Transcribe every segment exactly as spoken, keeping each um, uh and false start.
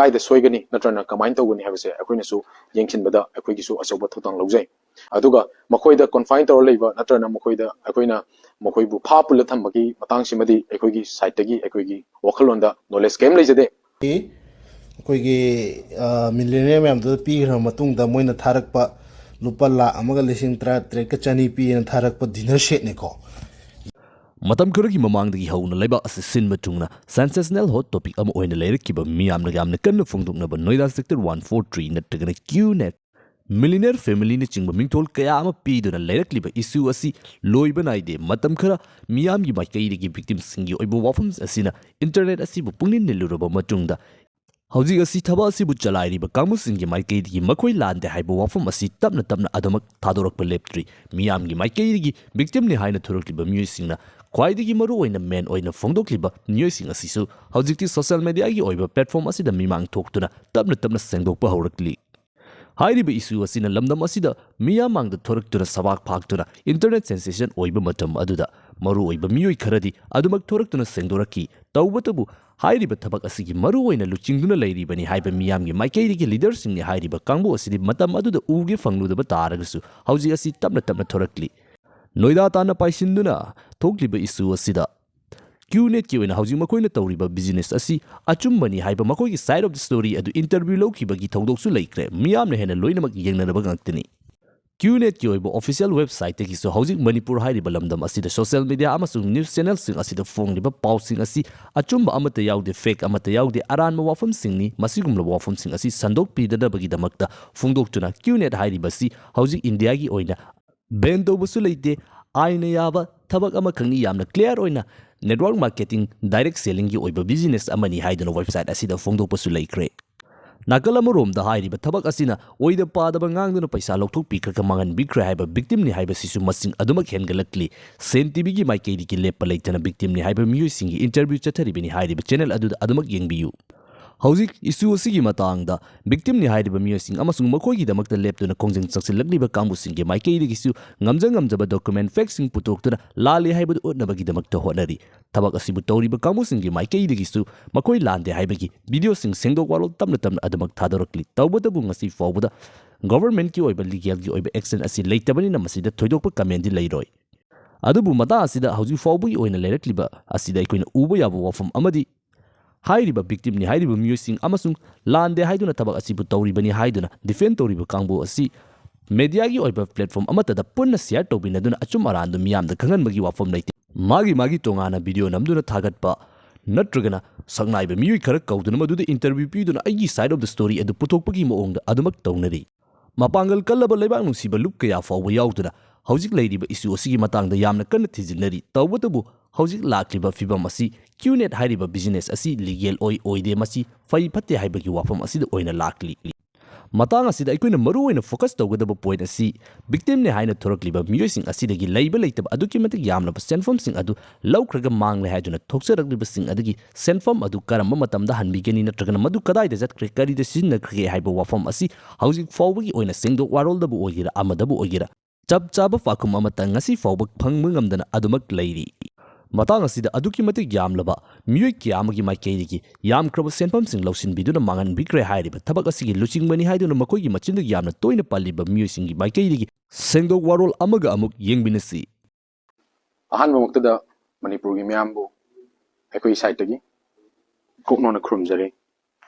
ꯀꯥꯏꯗ ꯁꯣꯏꯒꯅꯤ ꯅꯠꯇ꯭ꯔꯒꯅ ꯀꯃꯥꯏꯅ ꯇꯧꯒꯅꯤ ꯍꯥꯏꯕꯁꯦ ꯑꯩꯈꯣꯏꯅꯁꯨ ꯌꯦꯡꯁꯤꯟꯕꯗ ꯑꯩꯈꯣꯏꯒꯤꯁꯨ ꯑꯆꯧꯕ ꯊꯧꯗꯥꯡ ꯂꯧꯖꯩ꯫ ꯑꯗꯨꯒ ꯃꯈꯣꯏꯗ confine ꯇꯧꯔ ꯂꯩꯕ ꯅꯠꯇ꯭ꯔꯒꯅ ꯃꯈꯣꯏꯗ ꯑꯩꯈꯣꯏꯅ ꯃꯈꯣꯏꯕꯨ ꯐꯥ ꯄꯨꯜꯂ ꯊꯝꯕꯒꯤ ꯃꯇꯥꯡꯁꯤꯃꯗꯤ ꯑꯩꯈꯣꯏꯒꯤ side ꯇꯒꯤ ꯑꯩꯈꯣꯏꯒꯤ ꯋꯥꯈꯜꯂꯣꯟꯗ knowledge ꯀꯔꯤꯝ ꯂꯩꯖꯗꯦ꯫ ꯑꯩꯈꯣꯏꯒꯤ ꯃꯤꯂꯤꯅꯤꯌꯔ ꯃꯌꯥꯝꯗꯨꯗ ꯄꯤꯈ꯭ꯔꯕ ꯃꯇꯨꯡꯗ ꯃꯣꯏꯅ ꯊꯥꯔꯛꯄ ꯂꯨꯄꯥ ꯂꯥꯈ ꯑꯃꯒ ꯂꯤꯁꯤꯡ ꯇꯔꯥ ꯇꯔꯦꯠꯀ ꯆꯅꯤ ꯄꯤꯅ ꯊꯥꯔꯛꯄ dinner set ꯅꯤꯀꯣ꯫ ꯃꯇꯝ ꯈꯔꯒꯤ ꯃꯃꯥꯡꯗꯒꯤ ꯍꯧꯅ ꯂꯩꯕꯥꯛ ꯑꯁꯤ ꯁꯤꯟꯕ ꯊꯨꯡꯅ sensational hot topic ꯑꯃ ꯑꯣꯏꯅ ꯂꯩꯔꯛꯈꯤꯕ ꯃꯤꯌꯥꯝꯅ ꯌꯥꯝꯅ ꯀꯟꯅ ꯐꯣꯡꯗꯣꯛꯅꯕ ꯅꯣꯏꯗꯥ sector one four three ꯅꯠꯇ꯭ꯔꯒꯅ QNet, millionaire family ꯅꯆꯤꯡꯕ ꯃꯤꯡꯊꯣꯜ ꯀꯌꯥ ꯑꯃ ꯄꯤꯗꯨꯅ ꯂꯩꯔꯛꯂꯤꯕ issue ꯑꯁꯤ ꯂꯣꯏꯕ ꯅꯥꯏꯗꯦ꯫ ꯃꯇꯝ ꯈꯔ ꯃꯤꯌꯥꯝꯒꯤ ꯃꯥꯏꯀꯩꯗꯒꯤ victim ꯁꯤꯡꯒꯤ ꯑꯣꯏꯕ ꯋꯥꯐꯝ ꯑꯁꯤꯅ internet ꯑꯁꯤꯕꯨ ꯄꯨꯛꯅꯤꯡ ꯅꯤꯜꯂꯨꯔꯕ ꯃꯇꯨꯡꯗ, ꯍꯧꯖꯤꯛ ꯑꯁꯤ ꯊꯕꯛ ꯑꯁꯤꯕꯨ ꯆꯂꯥꯏꯔꯤꯕ ꯀꯥꯡꯕꯨꯁꯤꯡꯒꯤ ꯃꯥꯏꯀꯩꯗꯒꯤ ꯃꯈꯣꯏ ꯂꯥꯟꯗꯦ ꯍꯥꯏꯕ ꯋꯥꯐꯝ ꯑꯁꯤ ꯇꯞꯅ ꯇꯞꯅ ꯑꯗꯨꯃꯛ ꯊꯥꯗꯣꯔꯛꯄ ꯂꯦꯞꯇ꯭ꯔꯤ꯫ ꯃꯤꯌꯥꯝꯒꯤ ꯃꯥꯏꯀꯩꯗꯒꯤ victim ꯅꯤ ꯍꯥꯏꯅ ꯊꯣꯔꯛꯂꯤꯕ ꯃꯤꯑꯣꯏꯁꯤꯡꯅ ꯈ꯭ꯋꯥꯏꯗꯒꯤ ꯃꯔꯨ ꯑꯣꯏꯅ main ꯑꯣꯏꯅ ꯐꯣꯡꯗꯣꯛꯂꯤꯕ ꯃꯤꯑꯣꯏꯁꯤꯡ ꯑꯁꯤꯁꯨ ꯍꯧꯖꯤꯛꯇꯤ social media ꯒꯤ ꯑꯣꯏꯕ platform ꯑꯁꯤꯗ ꯃꯤꯃꯥꯡ ꯊꯣꯛꯇꯨꯅ ꯇꯞꯅ ꯇꯞꯅ ꯁꯦꯡꯗꯣꯛꯄ ꯍꯧꯔꯛꯂꯤ꯫ ꯍꯥꯏꯔꯤꯕ issue ꯑꯁꯤꯅ ꯂꯝꯗꯝ ꯑꯁꯤꯗ ꯃꯤꯌꯥꯝ ꯃꯥꯡꯗ ꯊꯣꯔꯛꯇꯨꯅ ꯁꯕꯥꯛ ꯐꯥꯛꯇꯨꯅ internet sensation ꯑꯣꯏꯕ ꯃꯇꯝ ꯑꯗꯨꯗ, ꯃꯔꯨ ꯑꯣꯏꯕ ꯃꯤꯑꯣꯏ ꯈꯔꯗꯤ ꯑꯗꯨꯃꯛ ꯊꯣꯔꯛꯇꯨꯅ ꯁꯦꯡꯗꯣꯔꯛꯈꯤ꯫ ꯇꯧꯕꯇꯕꯨ, ꯍꯥꯏꯔꯤꯕ ꯊꯕꯛ ꯑꯁꯤꯒꯤ ꯃꯔꯨ ꯑꯣꯏꯅ ꯂꯨꯆꯤꯡꯗꯨꯅ ꯂꯩꯔꯤꯕꯅꯤ ꯍꯥꯏꯕ ꯃꯤꯌꯥꯝꯒꯤ ꯃꯥꯏꯀꯩꯗꯒꯤ leader ꯁꯤꯡꯅꯤ ꯍꯥꯏꯔꯤꯕ ꯀꯥꯡꯕꯨ ꯑꯁꯤꯗꯤ ꯃꯇꯝ ꯑꯗꯨꯗ ꯎꯒꯦ ꯐꯪꯂꯨꯗꯕ ꯇꯥꯔꯒꯁꯨ, ꯍꯧꯖꯤꯛ ꯑꯁꯤ ꯇꯞꯅ ꯇꯞꯅ ꯊꯣꯔꯛꯂꯤ꯫ ꯅꯣꯏꯗꯥ ꯇꯥꯟꯅ ꯄꯥꯏꯁꯤꯟꯗꯨꯅ ꯊꯣꯛꯂꯤꯕ issue ꯑꯁꯤꯗ, QNet ꯀꯤ ꯑꯣꯏꯅ ꯍꯧꯖꯤꯛ ꯃꯈꯣꯏꯅ ꯇꯧꯔꯤꯕ business ꯑꯁꯤ ꯑꯆꯨꯝꯕꯅꯤ ꯍꯥꯏꯕ ꯃꯈꯣꯏꯒꯤ side of the story ꯑꯗꯨ interview ꯂꯧꯈꯤꯕꯒꯤ ꯊꯧꯗꯣꯛꯁꯨ ꯂꯩꯈ꯭ꯔꯦ꯫ ꯃꯤꯌꯥꯝꯅ ꯍꯦꯟꯅ ꯂꯣꯏꯅꯃꯛ ꯌꯦꯡꯅꯔꯕ ꯉꯥꯛꯇꯅꯤ꯫ QNet ꯀꯤ ꯑꯣꯏꯕ official website ꯇꯒꯤꯁꯨ ꯍꯧꯖꯤꯛ ꯃꯅꯤꯄꯨꯔ ꯍꯥꯏꯔꯤꯕ ꯂꯝꯗꯝ ꯑꯁꯤꯗ social media ꯑꯃꯁꯨꯡ news channel ꯁꯤꯡ ꯑꯁꯤꯗ ꯐꯣꯡꯂꯤꯕ ꯄꯥꯎꯁꯤꯡ ꯑꯁꯤ ꯑꯆꯨꯝꯕ ꯑꯃꯠꯇ ꯌꯥꯎꯗꯦ, fake ꯑꯃꯠꯇ ꯌꯥꯎꯗꯦ, ꯑꯔꯥꯟꯕ ꯋꯥꯐꯝꯁꯤꯡꯅꯤ꯫ ꯃꯁꯤꯒꯨꯝꯂꯕ ꯋꯥꯐꯝꯁꯤꯡ ꯑꯁꯤ ꯁꯟꯗꯣꯛꯄꯤꯗꯅꯕꯒꯤꯗꯃꯛꯇ ꯐꯣꯡꯗꯣꯛꯇꯨꯅ QNet ꯍꯥꯏꯔꯤꯕ ꯑꯁꯤ ꯍꯧꯖꯤꯛ India ꯒꯤ ꯑꯣꯏꯅ ban ꯇꯧꯕꯁꯨ ꯂꯩꯇꯦ, ꯑꯥꯏꯟꯅ ꯌꯥꯕ ꯊꯕꯛ ꯑꯃꯈꯛꯅꯤ, ꯌꯥꯝꯅ clear ꯑꯣꯏꯅ network marketing, direct selling ꯒꯤ ꯑꯣꯏꯕ business ꯑꯃꯅꯤ ꯍꯥꯏꯗꯨꯅ website ꯑꯁꯤꯗ ꯐꯣꯡꯗꯣꯛꯄꯁꯨ ꯂꯩꯈ꯭ꯔꯦ꯫ ꯅꯥꯀꯜ ꯑꯃꯔꯣꯝꯗ ꯍꯥꯏꯔꯤꯕ ꯊꯕꯛ ꯑꯁꯤꯅ ꯑꯣꯏꯗ ꯄꯥꯗꯕ ꯉꯥꯡꯗꯨꯅ ꯄꯩꯁꯥ ꯂꯧꯊꯣꯛꯄꯤꯈ꯭ꯔꯒ ꯃꯥꯡꯍꯟꯕꯤꯈ꯭ꯔꯦ ꯍꯥꯏꯕ victim ꯅꯤ ꯍꯥꯏꯕꯁꯤꯁꯨ ꯃꯁꯤꯡ ꯑꯗꯨꯃꯛ ꯍꯦꯟꯒꯠꯂꯛꯂꯤ꯫ ꯁꯦꯟ ꯇꯤꯚꯤꯒꯤ ꯃꯥꯏꯀꯩꯗꯒꯤ ꯂꯦꯞꯄ ꯂꯩꯇꯅ victim ꯅꯤ ꯍꯥꯏꯕ ꯃꯤꯑꯣꯏꯁꯤꯡꯒꯤ interview ꯆꯠꯊꯔꯤꯕꯅꯤ ꯍꯥꯏꯔꯤꯕ channel ꯑꯗꯨꯗ ꯑꯗꯨꯃꯛ ꯌꯦꯡꯕꯤꯌꯨ꯫ ꯍꯧꯖꯤꯛ issue ꯑꯁꯤꯒꯤ ꯃꯇꯥꯡꯗ victimꯅꯤ ꯍꯥꯏꯔꯤꯕ ꯃꯤꯑꯣꯏꯁꯤꯡ ꯑꯃꯁꯨꯡ ꯃꯈꯣꯏꯒꯤꯗꯃꯛꯇ ꯂꯦꯞꯇꯨꯅ ꯈꯣꯡꯖꯪ ꯆꯪꯁꯤꯜꯂꯛꯂꯤꯕ ꯀꯥꯡꯕꯨꯁꯤꯡꯒꯤ ꯃꯥꯏꯀꯩꯗꯒꯤꯁꯨ ꯉꯝꯖ ꯉꯝꯖꯕ document factꯁꯤꯡ ꯄꯨꯊꯣꯛꯇꯨꯅ ꯂꯥꯜꯂꯤ ꯍꯥꯏꯕꯗꯨ ꯎꯠꯅꯕꯒꯤꯗꯃꯛꯇ ꯍꯣꯠꯅꯔꯤ꯫ ꯊꯕꯛ ꯑꯁꯤꯕꯨ ꯇꯧꯔꯤꯕ ꯀꯥꯡꯕꯨꯁꯤꯡꯒꯤ ꯃꯥꯏꯀꯩꯗꯒꯤꯁꯨ ꯃꯈꯣꯏ ꯂꯥꯟꯗꯦ ꯍꯥꯏꯕꯒꯤ videoꯁꯤꯡ ꯁꯦꯡꯗꯣꯛ ꯋꯥꯔꯣꯜ ꯇꯞꯅ ꯇꯞꯅ ꯑꯗꯨꯃꯛ ꯊꯥꯗꯣꯔꯛꯂꯤ꯫ ꯇꯧꯕꯇꯕꯨ ꯉꯁꯤ ꯐꯥꯎꯕꯗ governmentꯀꯤ ꯑꯣꯏꯕ legalꯒꯤ ꯑꯣꯏꯕ action ꯑꯁꯤ ꯂꯩꯇꯕꯅꯤꯅ ꯃꯁꯤꯗ ꯊꯣꯏꯗꯣꯛꯄ commentꯗꯤ ꯂꯩꯔꯣꯏ꯫ ꯑꯗꯨꯕꯨ ꯃꯇꯥꯡ ꯑꯁꯤꯗ ꯍꯧꯖꯤꯛ ꯐꯥꯎꯕꯒꯤ ꯑꯣꯏꯅ ꯂꯩꯔꯛꯂꯤꯕ ꯑꯁꯤꯗ ꯑꯩꯈꯣꯏꯅ ꯎꯕ ꯌꯥꯕ ꯋꯥꯐꯝ ꯑꯃꯗꯤ ꯍꯥꯏꯔꯤꯕ victimꯅꯤ ꯍꯥꯏꯔꯤꯕ ꯃꯤꯑꯣꯏꯁꯤꯡ ꯑꯃꯁꯨꯡ ꯂꯥꯟꯗꯦ ꯍꯥꯏꯗꯨꯅ ꯊꯕꯛ ꯑꯁꯤꯕꯨ ꯇꯧꯔꯤꯕꯅꯤ ꯍꯥꯏꯗꯨꯅ defend ꯇꯧꯔꯤꯕ ꯀꯥꯡꯕꯨ ꯑꯁꯤ mediaꯒꯤ ꯑꯣꯏꯕ platform ꯑꯃꯠꯇꯗ ꯄꯨꯟꯅ share ꯇꯧꯕꯤꯅꯗꯨꯅ ꯑꯆꯨꯝ ꯑꯔꯥꯟꯗꯨ ꯃꯤꯌꯥꯝꯗ ꯈꯪꯍꯟꯕꯒꯤ ꯋꯥꯐꯝ ꯂꯩꯇꯦ꯫ ꯃꯥꯒꯤ ꯃꯥꯒꯤ ꯇꯣꯉꯥꯟꯅ video ꯅꯝꯗꯨꯅ ꯊꯥꯒꯠꯄ ꯅꯠꯇ꯭ꯔꯒꯅ ꯁꯛꯅꯥꯏꯕ ꯃꯤꯑꯣꯏ ꯈꯔ ꯀꯧꯗꯨꯅ ꯃꯗꯨꯗ interview ꯄꯤꯗꯨꯅ ꯑꯩꯒꯤ side of the story ꯑꯗꯨ ꯄꯨꯊꯣꯛꯄꯒꯤ ꯃꯑꯣꯡꯗ ꯑꯗꯨꯃꯛ ꯇꯧꯅꯔꯤ꯫ ꯃꯄꯥꯡꯒꯜ ꯀꯜꯂꯕ ꯂꯩꯕꯥꯛ ꯅꯨꯡꯁꯤꯕ ꯂꯨꯞ ꯀꯌꯥ ꯐꯥꯎꯕ ꯌꯥꯎꯗꯨꯅ ꯍꯧꯖꯤꯛ ꯂꯩꯔꯤꯕ issue ꯑꯁꯤꯒꯤ ꯃꯇꯥꯡꯗ ꯌꯥꯝꯅ ꯀꯟꯅ ꯊꯤꯖꯤꯟꯅꯔꯤ꯫ ꯇꯧꯕꯇꯕꯨ ꯍꯧꯖꯤꯛ ꯂꯥꯛꯂꯤꯕ ꯐꯤꯕꯝ ꯑꯁꯤ QNet ꯍꯥꯏꯔꯤꯕ business ꯑꯁꯤ legal ꯑꯣꯏ ꯑꯣꯏꯗꯦ, ꯃꯁꯤ ꯐꯩ ꯐꯠꯇꯦ ꯍꯥꯏꯕꯒꯤ ꯋꯥꯐꯝ ꯑꯁꯤꯗ ꯑꯣꯏꯅ ꯂꯥꯛꯂꯤ꯫ ꯃꯇꯥꯡ ꯑꯁꯤꯗ ꯑꯩꯈꯣꯏꯅ ꯃꯔꯨꯑꯣꯏꯅ focus ꯇꯧꯒꯗꯕ point ꯑꯁꯤ victimꯅꯤ ꯍꯥꯏꯅ ꯊꯣꯔꯛꯂꯤꯕ ꯃꯤꯑꯣꯏꯁꯤꯡ ꯑꯁꯤꯗꯒꯤ ꯂꯩꯕ ꯂꯩꯇꯕ ꯑꯗꯨꯛꯀꯤ ꯃꯇꯤꯛ ꯌꯥꯝꯂꯕ ꯁꯦꯟꯐꯝꯁꯤꯡ ꯑꯗꯨ ꯂꯧꯈ꯭ꯔꯒ ꯃꯥꯡꯂꯦ ꯍꯥꯏꯗꯨꯅ ꯊꯣꯛꯆꯔꯛꯂꯤꯕꯁꯤꯡ ꯑꯗꯨꯒꯤ ꯁꯦꯟꯐꯝ ꯑꯗꯨ ꯀꯔꯝꯕ ꯃꯇꯝꯗ ꯍꯟꯕꯤꯒꯅꯤ ꯅꯠꯇ꯭ꯔꯒꯅ ꯃꯗꯨ ꯀꯗꯥꯏꯗ ꯆꯠꯈ꯭ꯔꯦ, ꯀꯔꯤꯗ ꯁꯤꯖꯤꯟꯅꯈ꯭ꯔꯒꯦ ꯍꯥꯏꯕ ꯋꯥꯐꯝ ꯑꯁꯤ ꯍꯧꯖꯤꯛ ꯐꯥꯎꯕꯒꯤ ꯑꯣꯏꯅ ꯁꯦꯡꯗꯣꯛ ꯋꯥꯔꯣꯜꯗꯕꯨ ꯑꯣꯏꯒꯦꯔꯥ ꯑꯃꯗꯕꯨ ꯑꯣꯏꯒꯦꯔꯥ ꯆꯞ ꯆꯥꯕ ꯄꯥꯎꯈꯨꯝ ꯑꯃꯠꯇ ꯉꯁꯤ ꯐꯥꯎꯕ ꯐꯪꯕ ꯉꯝꯗꯅ ꯑꯗꯨꯃꯛ ꯂꯩꯔꯤ꯫ ꯃꯇꯥꯡ ꯑꯁꯤꯗ ꯑꯗꯨꯛꯀꯤ ꯃꯇꯤꯛ ꯌꯥꯝꯂꯕ ꯃꯤꯑꯣꯏ ꯀꯌꯥ ꯑꯃꯒꯤ ꯃꯥꯏꯀꯩꯗꯒꯤ ꯌꯥꯝꯈ꯭ꯔꯕ ꯁꯦꯟꯐꯝꯁꯤꯡ ꯂꯧꯁꯤꯟꯕꯤꯗꯨꯅ ꯃꯥꯡꯍꯟꯕꯤꯈ꯭ꯔꯦ ꯍꯥꯏꯔꯤꯕ ꯊꯕꯛ ꯑꯁꯤꯒꯤ ꯂꯨꯆꯤꯡꯕꯅꯤ ꯍꯥꯏꯗꯨꯅ ꯃꯈꯣꯏꯒꯤ ꯃꯆꯤꯟꯗꯒꯤ ꯌꯥꯝꯅ ꯇꯣꯏꯅ ꯄꯜꯂꯤꯕ ꯃꯤꯑꯣꯏꯁꯤꯡꯒꯤ ꯃꯥꯏꯀꯩꯗꯒꯤ ꯁꯦꯡꯗꯣꯛ ꯋꯥꯔꯣꯜ ꯑꯃꯒ ꯑꯃꯨꯛ ꯌꯦꯡꯃꯤꯟꯅꯁꯤ꯫ ꯑꯍꯥꯟꯕꯃꯛꯇꯗ ꯃꯅꯤꯄꯨꯔꯒꯤ ꯃꯤꯌꯥꯝꯕꯨ ꯑꯩꯈꯣꯏꯒꯤ sideꯇꯒꯤ ꯀꯨꯞꯅ ꯈꯨꯔꯨꯝꯖꯔꯤ꯫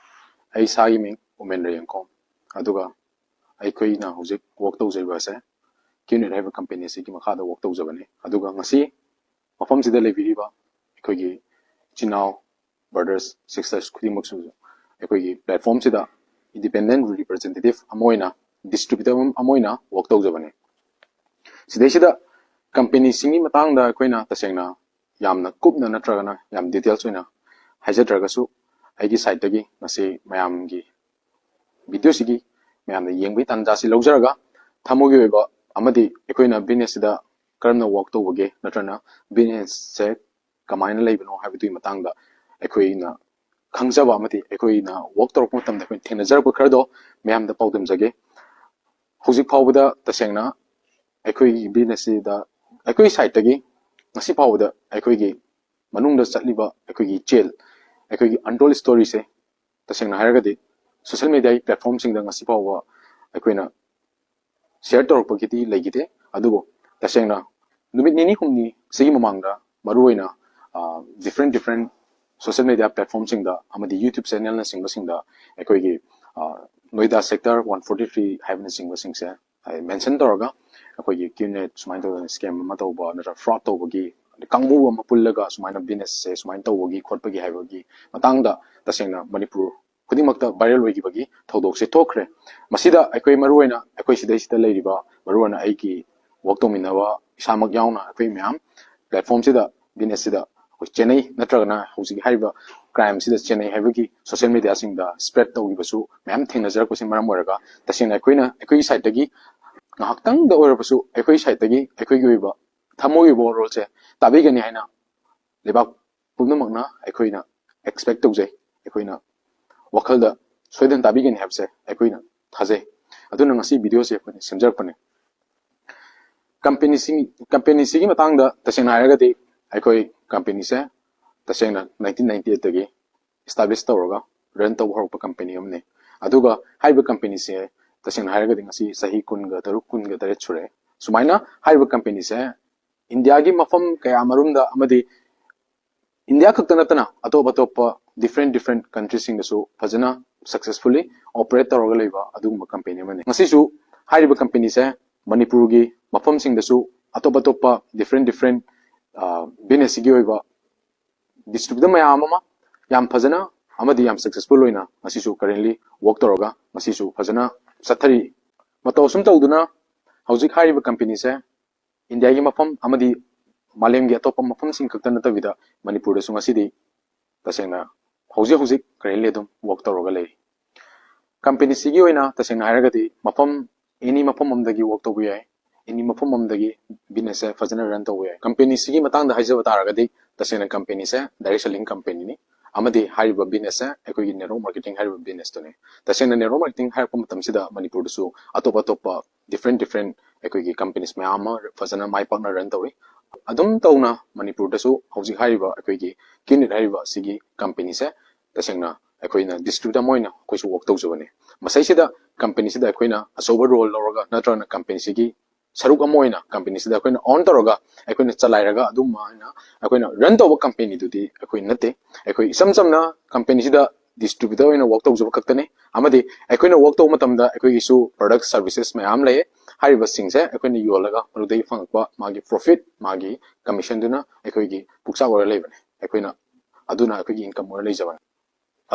ꯑꯩ ꯏꯁꯥꯒꯤ ꯃꯤꯡ ꯎꯃꯦꯟꯗ꯭ꯔ ꯌꯦꯡꯈꯣꯝ, ꯑꯗꯨꯒ ꯑꯩꯈꯣꯏꯅ ꯍꯧꯖꯤꯛ work ꯇꯧꯖꯔꯤꯕ ꯑꯁꯦ QNet ꯍꯥꯏꯕ company ꯑꯁꯤꯒꯤ ꯃꯈꯥꯗ work ꯇꯧꯖꯕꯅꯤ꯫ ꯑꯗꯨꯒ ꯉꯁꯤ ꯃꯐꯝꯁꯤꯗ ꯂꯩꯕꯤꯔꯤꯕ ꯑꯩꯈꯣꯏꯒꯤ ꯏꯆꯤꯟ ꯏꯅꯥꯎ brothers, sisters ꯈꯨꯗꯤꯡꯃꯛꯁꯨ ꯑꯩꯈꯣꯏꯒꯤ platformꯁꯤꯗ independent representative ꯑꯃ ꯑꯣꯏꯅ, distributor ꯑꯃ ꯑꯣꯏꯅ work ꯇꯧꯖꯕꯅꯤ꯫ ꯁꯤꯗꯩꯁꯤꯗ companyꯁꯤꯡꯒꯤ ꯃꯇꯥꯡꯗ ꯑꯩꯈꯣꯏꯅ ꯇꯁꯦꯡꯅ ꯌꯥꯝꯅ ꯀꯨꯞꯅ ꯅꯠꯇ꯭ꯔꯒꯅ ꯌꯥꯝ details ꯑꯣꯏꯅ ꯍꯥꯏꯖꯗ꯭ꯔꯒꯁꯨ, ꯑꯩꯒꯤ sideꯇꯒꯤ ꯉꯁꯤ ꯃꯌꯥꯝꯒꯤ videoꯁꯤꯒꯤ ꯃꯌꯥꯝꯅ ꯌꯦꯡꯕꯒꯤ ꯇꯥꯟꯖꯥꯁꯤ ꯂꯧꯖꯔꯒ, ꯊꯃꯣꯏꯒꯤ ꯑꯣꯏꯕ ꯑꯃꯗꯤ ꯑꯩꯈꯣꯏꯅ businessꯁꯤꯗ ꯀꯔꯝꯅ work ꯇꯧꯕꯒꯦ ꯅꯠꯇ꯭ꯔꯒꯅ businessꯁꯦ ꯀꯃꯥꯏꯅ ꯂꯩꯕꯅꯣ ꯍꯥꯏꯕꯗꯨꯒꯤ ꯃꯇꯥꯡꯗ ꯑꯩꯈꯣꯏꯅ ꯈꯪꯖꯕ ꯑꯃꯗꯤ ꯑꯩꯈꯣꯏꯅ ꯋꯥꯛ ꯇꯧꯔꯛꯄ ꯃꯇꯝꯗ ꯑꯩꯈꯣꯏꯅ ꯊꯦꯡꯅꯖꯔꯛꯄ ꯈꯔꯗꯣ ꯃꯌꯥꯝꯗ ꯄꯥꯎꯗꯝꯖꯒꯦ꯫ ꯍꯧꯖꯤꯛ ꯐꯥꯎꯕꯗ ꯇꯁꯦꯡꯅ ꯑꯩꯈꯣꯏꯒꯤ ꯕꯤꯖꯤꯅꯦꯁꯁꯤꯗ ꯑꯩꯈꯣꯏ ꯁꯥꯏꯠꯇꯒꯤ ꯉꯁꯤ ꯐꯥꯎꯕꯗ ꯑꯩꯈꯣꯏꯒꯤ ꯃꯅꯨꯡꯗ ꯆꯠꯂꯤꯕ ꯑꯩꯈꯣꯏꯒꯤ ꯖꯦꯜ, ꯑꯩꯈꯣꯏꯒꯤ ꯑꯟꯇꯣꯜ ꯁ꯭ꯇꯣꯔꯤꯁꯦ ꯇꯁꯦꯡꯅ ꯍꯥꯏꯔꯒꯗꯤ ꯁꯣꯁꯤꯌꯦꯜ ꯃꯦꯗꯤꯌꯥꯒꯤ ꯄ꯭ꯂꯦꯠꯐꯣꯝꯁꯤꯡꯗ ꯉꯁꯤ ꯐꯥꯎꯕ ꯑꯩꯈꯣꯏꯅ ꯁꯤꯌꯔ ꯇꯧꯔꯛꯄꯒꯤꯗꯤ ꯂꯩꯈꯤꯗꯦ꯫ ꯑꯗꯨꯕꯨ ꯇꯁꯦꯡꯅ ꯅꯨꯃꯤꯠ ꯅꯤꯅꯤ ꯍꯨꯝꯅꯤ ꯁꯤꯒꯤ ꯃꯃꯥꯡꯗ ꯃꯔꯨꯑꯣꯏꯅ ꯗꯤꯐ꯭ꯔꯦꯟ ꯗꯤꯐ꯭ꯔꯦꯟ ꯁꯣꯁꯤꯌꯦꯜ ꯃꯦꯗꯤꯌꯥ ꯄ꯭ꯂꯦꯠꯐꯣꯝꯁꯤꯡꯗ ꯑꯃꯗꯤ ꯌꯨꯇ꯭ꯌꯨꯕ ꯆꯦꯅꯦꯜꯅꯆꯤꯡꯕꯁꯤꯡꯗ ꯑꯩꯈꯣꯏꯒꯤ Noida sector one forty three ꯍꯥꯏꯕꯅꯆꯤꯡꯕꯁꯤꯡꯁꯦ ꯃꯦꯟꯁꯟ ꯇꯧꯔꯒ ꯑꯩꯈꯣꯏꯒꯤ ꯀ꯭ꯌꯨꯅꯦꯠ ꯁꯨꯃꯥꯏꯅ ꯇꯧꯗꯅ ꯁ꯭ꯀꯦꯝ ꯑꯃ ꯇꯧꯕ ꯅꯠꯇ꯭ꯔꯒ ꯐ꯭ꯔꯣꯗ ꯇꯧꯕꯒꯤ ꯀꯥꯡꯕꯨ ꯑꯃ ꯄꯨꯜꯂꯒ ꯁꯨꯃꯥꯏꯅ ꯕꯤꯖꯤꯅꯦꯁꯁꯦ ꯁꯨꯃꯥꯏꯅ ꯇꯧꯕꯒꯤ ꯈꯣꯠꯄꯒꯤ ꯍꯥꯏꯕꯒꯤ ꯃꯇꯥꯡꯗ ꯇꯁꯦꯡꯅ ꯃꯅꯤꯄꯨꯔ ꯈꯨꯗꯤꯡꯃꯛꯇ ꯚꯥꯏꯔꯦꯜ ꯑꯣꯏꯈꯤꯕꯒꯤ ꯊꯧꯗꯣꯛꯁꯦ ꯊꯣꯛꯈ꯭ꯔꯦ꯫ ꯃꯁꯤꯗ ꯑꯩꯈꯣꯏ ꯃꯔꯨꯑꯣꯏꯅ ꯑꯩꯈꯣꯏ ꯁꯤꯗꯩꯁꯤꯗ ꯂꯩꯔꯤꯕ ꯃꯔꯨꯑꯣꯏꯅ ꯑꯩꯒꯤ ꯋꯥꯛ ꯇꯧꯃꯤꯟꯅꯕ ꯏꯁꯥꯃꯛ ꯌꯥꯎꯅ ꯑꯩꯈꯣꯏ ꯃꯌꯥꯝ ꯄ꯭ꯂꯦꯠꯐꯣꯝꯁꯤꯗ ꯕꯤꯖꯤꯅꯦꯁꯁꯤꯗ ꯑꯩꯈꯣꯏ ꯆꯦꯟꯅꯩ, ꯅꯠꯇ꯭ꯔꯒꯅ ꯍꯧꯖꯤꯛ ꯍꯥꯏꯔꯤꯕ ꯀ꯭ꯔꯥꯏꯝꯁꯤꯗ ꯆꯦꯟꯅꯩ ꯍꯥꯏꯕꯒꯤ ꯁꯣꯁꯤꯌꯦꯜ ꯃꯦꯗꯤꯌꯥꯁꯤꯡꯗ ꯁ꯭ꯄ꯭ꯔꯦꯗ ꯇꯧꯈꯤꯕꯁꯨ ꯃꯌꯥꯝ ꯊꯦꯡꯅꯖꯔꯛꯄꯁꯤꯅ ꯃꯔꯝ ꯑꯣꯏꯔꯒ ꯇꯁꯦꯡꯅ ꯑꯩꯈꯣꯏꯅ ꯑꯩꯈꯣꯏꯒꯤ ꯁꯥꯏꯠꯇꯒꯤ ꯉꯥꯏꯍꯥꯛꯇꯪꯗ ꯑꯣꯏꯔꯕꯁꯨ ꯑꯩꯈꯣꯏꯒꯤ ꯁꯥꯏꯠꯇꯒꯤ ꯑꯩꯈꯣꯏꯒꯤ ꯑꯣꯏꯕ ꯊꯃꯣꯏꯒꯤ ꯋꯥꯔꯣꯜꯁꯦ ꯇꯥꯕꯤꯒꯅꯤ ꯍꯥꯏꯅ ꯂꯩꯕꯥꯛ ꯄꯨꯝꯅꯃꯛꯅ ꯑꯩꯈꯣꯏꯅ ꯑꯦꯛꯁꯄꯦꯛ ꯇꯧꯖꯩ꯫ ꯑꯩꯈꯣꯏꯅ ꯋꯥꯈꯜꯗ ꯁꯣꯏꯗꯅ ꯇꯥꯕꯤꯒꯅꯤ ꯍꯥꯏꯕꯁꯦ ꯑꯩꯈꯣꯏꯅ ꯊꯥꯖꯩ꯫ ꯑꯗꯨꯅ ꯉꯁꯤ ꯚꯤꯗꯤꯑꯣꯁꯦ ꯑꯩꯈꯣꯏꯅ ꯁꯦꯝꯖꯔꯛꯄꯅꯦ꯫ ꯀꯝꯄꯦꯅꯤꯁꯤꯡ ꯀꯝꯄꯦꯅꯤꯁꯤꯒꯤ ꯃꯇꯥꯡꯗ ꯇꯁꯦꯡꯅ ꯍꯥꯏꯔꯒꯗꯤ ꯑꯩꯈꯣꯏ ꯀꯝꯄꯦꯅꯤꯁꯦ ꯇꯁꯦꯡꯅ ꯅꯥꯏꯟꯇꯤꯟ ꯅꯥꯏꯟꯇꯤ ꯑꯩꯠꯇꯒꯤ ꯏꯁꯇꯥꯕ꯭ꯂꯤꯁ ꯇꯧꯔꯒ ꯔꯟ ꯇꯧꯕ ꯍꯧꯔꯛꯄ ꯀꯝꯄꯦꯅꯤ ꯑꯃꯅꯤ꯫ ꯑꯗꯨꯒ ꯍꯥꯏꯔꯤꯕ ꯀꯝꯄꯦꯅꯤꯁꯦ ꯇꯁꯦꯡꯅ ꯍꯥꯏꯔꯒꯗꯤ ꯉꯁꯤ ꯆꯍꯤ ꯀꯨꯟꯒ ꯇꯔꯨꯛ ꯀꯨꯟꯒ ꯇꯔꯦꯠ ꯁꯨꯔꯦ꯫ ꯁꯨꯃꯥꯏꯅ ꯍꯥꯏꯔꯤꯕ ꯀꯝꯄꯦꯅꯤꯁꯦ ꯏꯟꯗꯤꯌꯥꯒꯤ ꯃꯐꯝ ꯀꯌꯥ ꯃꯔꯨꯝꯗ ꯑꯃꯗꯤ ꯏꯟꯗꯤꯌꯥ ꯈꯛꯇ ꯅꯠꯇꯅ ꯑꯇꯣꯞ ꯑꯇꯣꯞꯄ ꯗꯤꯐ꯭ꯔꯦꯟ ꯗꯤꯐ꯭ꯔꯦꯟ ꯀꯟꯇ꯭ꯔꯤꯁꯤꯡꯗꯁꯨ ꯐꯖꯅ ꯁꯛꯁꯦꯁꯐꯨꯜꯂꯤ ꯑꯣꯄꯔꯦꯠ ꯇꯧꯔꯒ ꯂꯩꯕ ꯑꯗꯨꯒꯨꯝꯕ ꯀꯝꯄꯦꯅꯤ ꯑꯃꯅꯤ꯫ ꯉꯁꯤꯁꯨ ꯍꯥꯏꯔꯤꯕ ꯀꯝꯄꯦꯅꯤꯁꯦ ꯃꯅꯤꯄꯨꯔꯒꯤ ꯃꯐꯝꯁꯤꯡꯗꯁꯨ ꯑꯇꯣꯞ ꯑꯇꯣꯞꯄ ꯗꯤꯐ꯭ꯔꯦꯟ ꯗꯤꯐ꯭ꯔꯦꯟ ꯕꯤꯖꯤꯅꯦꯁꯁꯤꯒꯤ ꯑꯣꯏꯕ ꯗꯤꯁꯇ꯭ꯔꯤꯕ꯭ꯌꯨꯇꯔ ꯃꯌꯥꯝ ꯑꯃ ꯌꯥꯝ ꯐꯖꯅ ꯑꯃꯗꯤ ꯌꯥꯝ ꯁꯛꯁꯦꯁꯐꯨꯜ ꯑꯣꯏꯅ ꯉꯁꯤꯁꯨ ꯀꯔꯦꯟꯂꯤ ꯋꯥꯛ ꯇꯧꯔꯒ ꯉꯁꯤꯁꯨ ꯐꯖꯅ ꯆꯠꯊꯔꯤ꯫ ꯃꯇꯧ ꯑꯁꯨꯝ ꯇꯧꯗꯨꯅ ꯍꯧꯖꯤꯛ ꯍꯥꯏꯔꯤꯕ ꯀꯝꯄꯦꯅꯤꯁꯦ ꯏꯟꯗꯤꯌꯥꯒꯤ ꯃꯐꯝ ꯑꯃꯗꯤ ꯃꯥꯂꯦꯝꯒꯤ ꯑꯇꯣꯞꯄ ꯃꯐꯝꯁꯤꯡ ꯈꯛꯇ ꯅꯠꯇꯕꯤꯗ ꯃꯅꯤꯄꯨꯔꯗꯁꯨ ꯉꯁꯤꯗꯤ ꯇꯁꯦꯡꯅ ꯍꯧꯖꯤꯛ ꯍꯧꯖꯤꯛ ꯀꯔꯦꯟꯂꯤ ꯑꯗꯨꯝ ꯋꯥꯛ ꯇꯧꯔꯒ ꯂꯩꯔꯤ꯫ ꯀꯝꯄꯦꯅꯤꯁꯤꯒꯤ ꯑꯣꯏꯅ ꯇꯁꯦꯡꯅ ꯍꯥꯏꯔꯒꯗꯤ ꯃꯐꯝ ꯑꯦꯅꯤ ꯃꯐꯝ ꯑꯃꯗꯒꯤ ꯋꯥꯛ ꯇꯧꯕ ꯌꯥꯏ, ꯑꯦꯅꯤ ꯃꯐꯝ ꯑꯃꯗꯒꯤ ꯕꯤꯖꯤꯅꯦꯁꯁꯦ ꯐꯖꯅ ꯔꯟ ꯇꯧꯕ ꯌꯥꯏ꯫ ꯀꯝꯄꯦꯅꯤꯁꯤꯒꯤ ꯃꯇꯥꯡꯗ ꯍꯥꯏꯖꯕ ꯇꯥꯔꯒꯗꯤ ꯇꯁꯦꯡꯅ ꯀꯝꯄꯦꯅꯤꯁꯦ ꯗꯥꯏꯔꯦꯛ ꯁꯦꯂꯤꯡ ꯀꯝꯄꯦꯅꯤꯅꯤ꯫ ꯑꯃꯗꯤ ꯍꯥꯏꯔꯤꯕ business ꯁꯦ ꯑꯩꯈꯣꯏꯒꯤ network marketing ꯍꯥꯏꯔꯤꯕ business ꯇꯨꯅꯤ꯫ ꯇꯁꯦꯡꯅ network marketing ꯍꯥꯏꯔꯛꯄ ꯃꯇꯝꯁꯤꯗ ꯃꯅꯤꯄꯨꯔꯗꯁꯨ ꯑꯇꯣꯞ ꯑꯇꯣꯞꯄ different different ꯑꯩꯈꯣꯏꯒꯤ companies ꯃꯌꯥꯝ ꯑꯃ ꯐꯖꯅ ꯃꯥꯏ ꯄꯥꯛꯅ run ꯇꯧꯔꯤ꯫ ꯑꯗꯨꯝ ꯇꯧꯅ ꯃꯅꯤꯄꯨꯔꯗꯁꯨ ꯍꯧꯖꯤꯛ ꯍꯥꯏꯔꯤꯕ ꯑꯩꯈꯣꯏꯒꯤ Kinit ꯍꯥꯏꯔꯤꯕ ꯑꯁꯤꯒꯤ company ꯁꯦ ꯇꯁꯦꯡꯅ ꯑꯩꯈꯣꯏꯅ distributor ꯑꯃ ꯑꯣꯏꯅ ꯑꯩꯈꯣꯏꯁꯨ work ꯇꯧꯖꯕꯅꯤ꯫ ꯃꯁꯤꯁꯤꯗ company ꯁꯤꯗ ꯑꯩꯈꯣꯏꯅ ꯑꯆꯧꯕ role ꯂꯧꯔꯒ ꯅꯠꯇ꯭ꯔꯒꯅ company ꯁꯤꯒꯤ ꯁꯔꯨꯛ ꯑꯃ ꯑꯣꯏꯅ company ꯁꯤꯗ ꯑꯩꯈꯣꯏꯅ own ꯇꯧꯔꯒ ꯑꯩꯈꯣꯏꯅ ꯆꯂꯥꯏꯔꯒ ꯑꯗꯨꯃꯥꯏꯅ ꯑꯩꯈꯣꯏꯅ run ꯇꯧꯕ company ꯗꯨꯗꯤ ꯑꯩꯈꯣꯏ ꯅꯠꯇꯦ꯫ ꯑꯩꯈꯣꯏ ꯏꯆꯝ ꯆꯝꯅ company ꯁꯤꯗ distributor ꯑꯣꯏꯅ work ꯇꯧꯖꯕ ꯈꯛꯇꯅꯤ꯫ ꯑꯃꯗꯤ ꯑꯩꯈꯣꯏꯅ work ꯇꯧꯕ ꯃꯇꯝꯗ ꯑꯩꯈꯣꯏꯒꯤꯁꯨ product services ꯃꯌꯥꯝ ꯂꯩ꯫ ꯍꯥꯏꯔꯤꯕꯁꯤꯡꯁꯦ ꯑꯩꯈꯣꯏꯅ ꯌꯣꯜꯂꯒ ꯃꯗꯨꯗꯒꯤ ꯐꯪꯉꯛꯄ ꯃꯥꯒꯤ profit, ꯃꯥꯒꯤ commission ꯗꯨꯅ ꯑꯩꯈꯣꯏꯒꯤ ꯄꯨꯛꯆꯥꯛ ꯑꯣꯏꯔ ꯂꯩꯕꯅꯤ꯫ ꯑꯩꯈꯣꯏꯅ ꯑꯗꯨꯅ ꯑꯩꯈꯣꯏꯒꯤ income ꯑꯣꯏꯔ ꯂꯩꯖꯕꯅꯤ꯫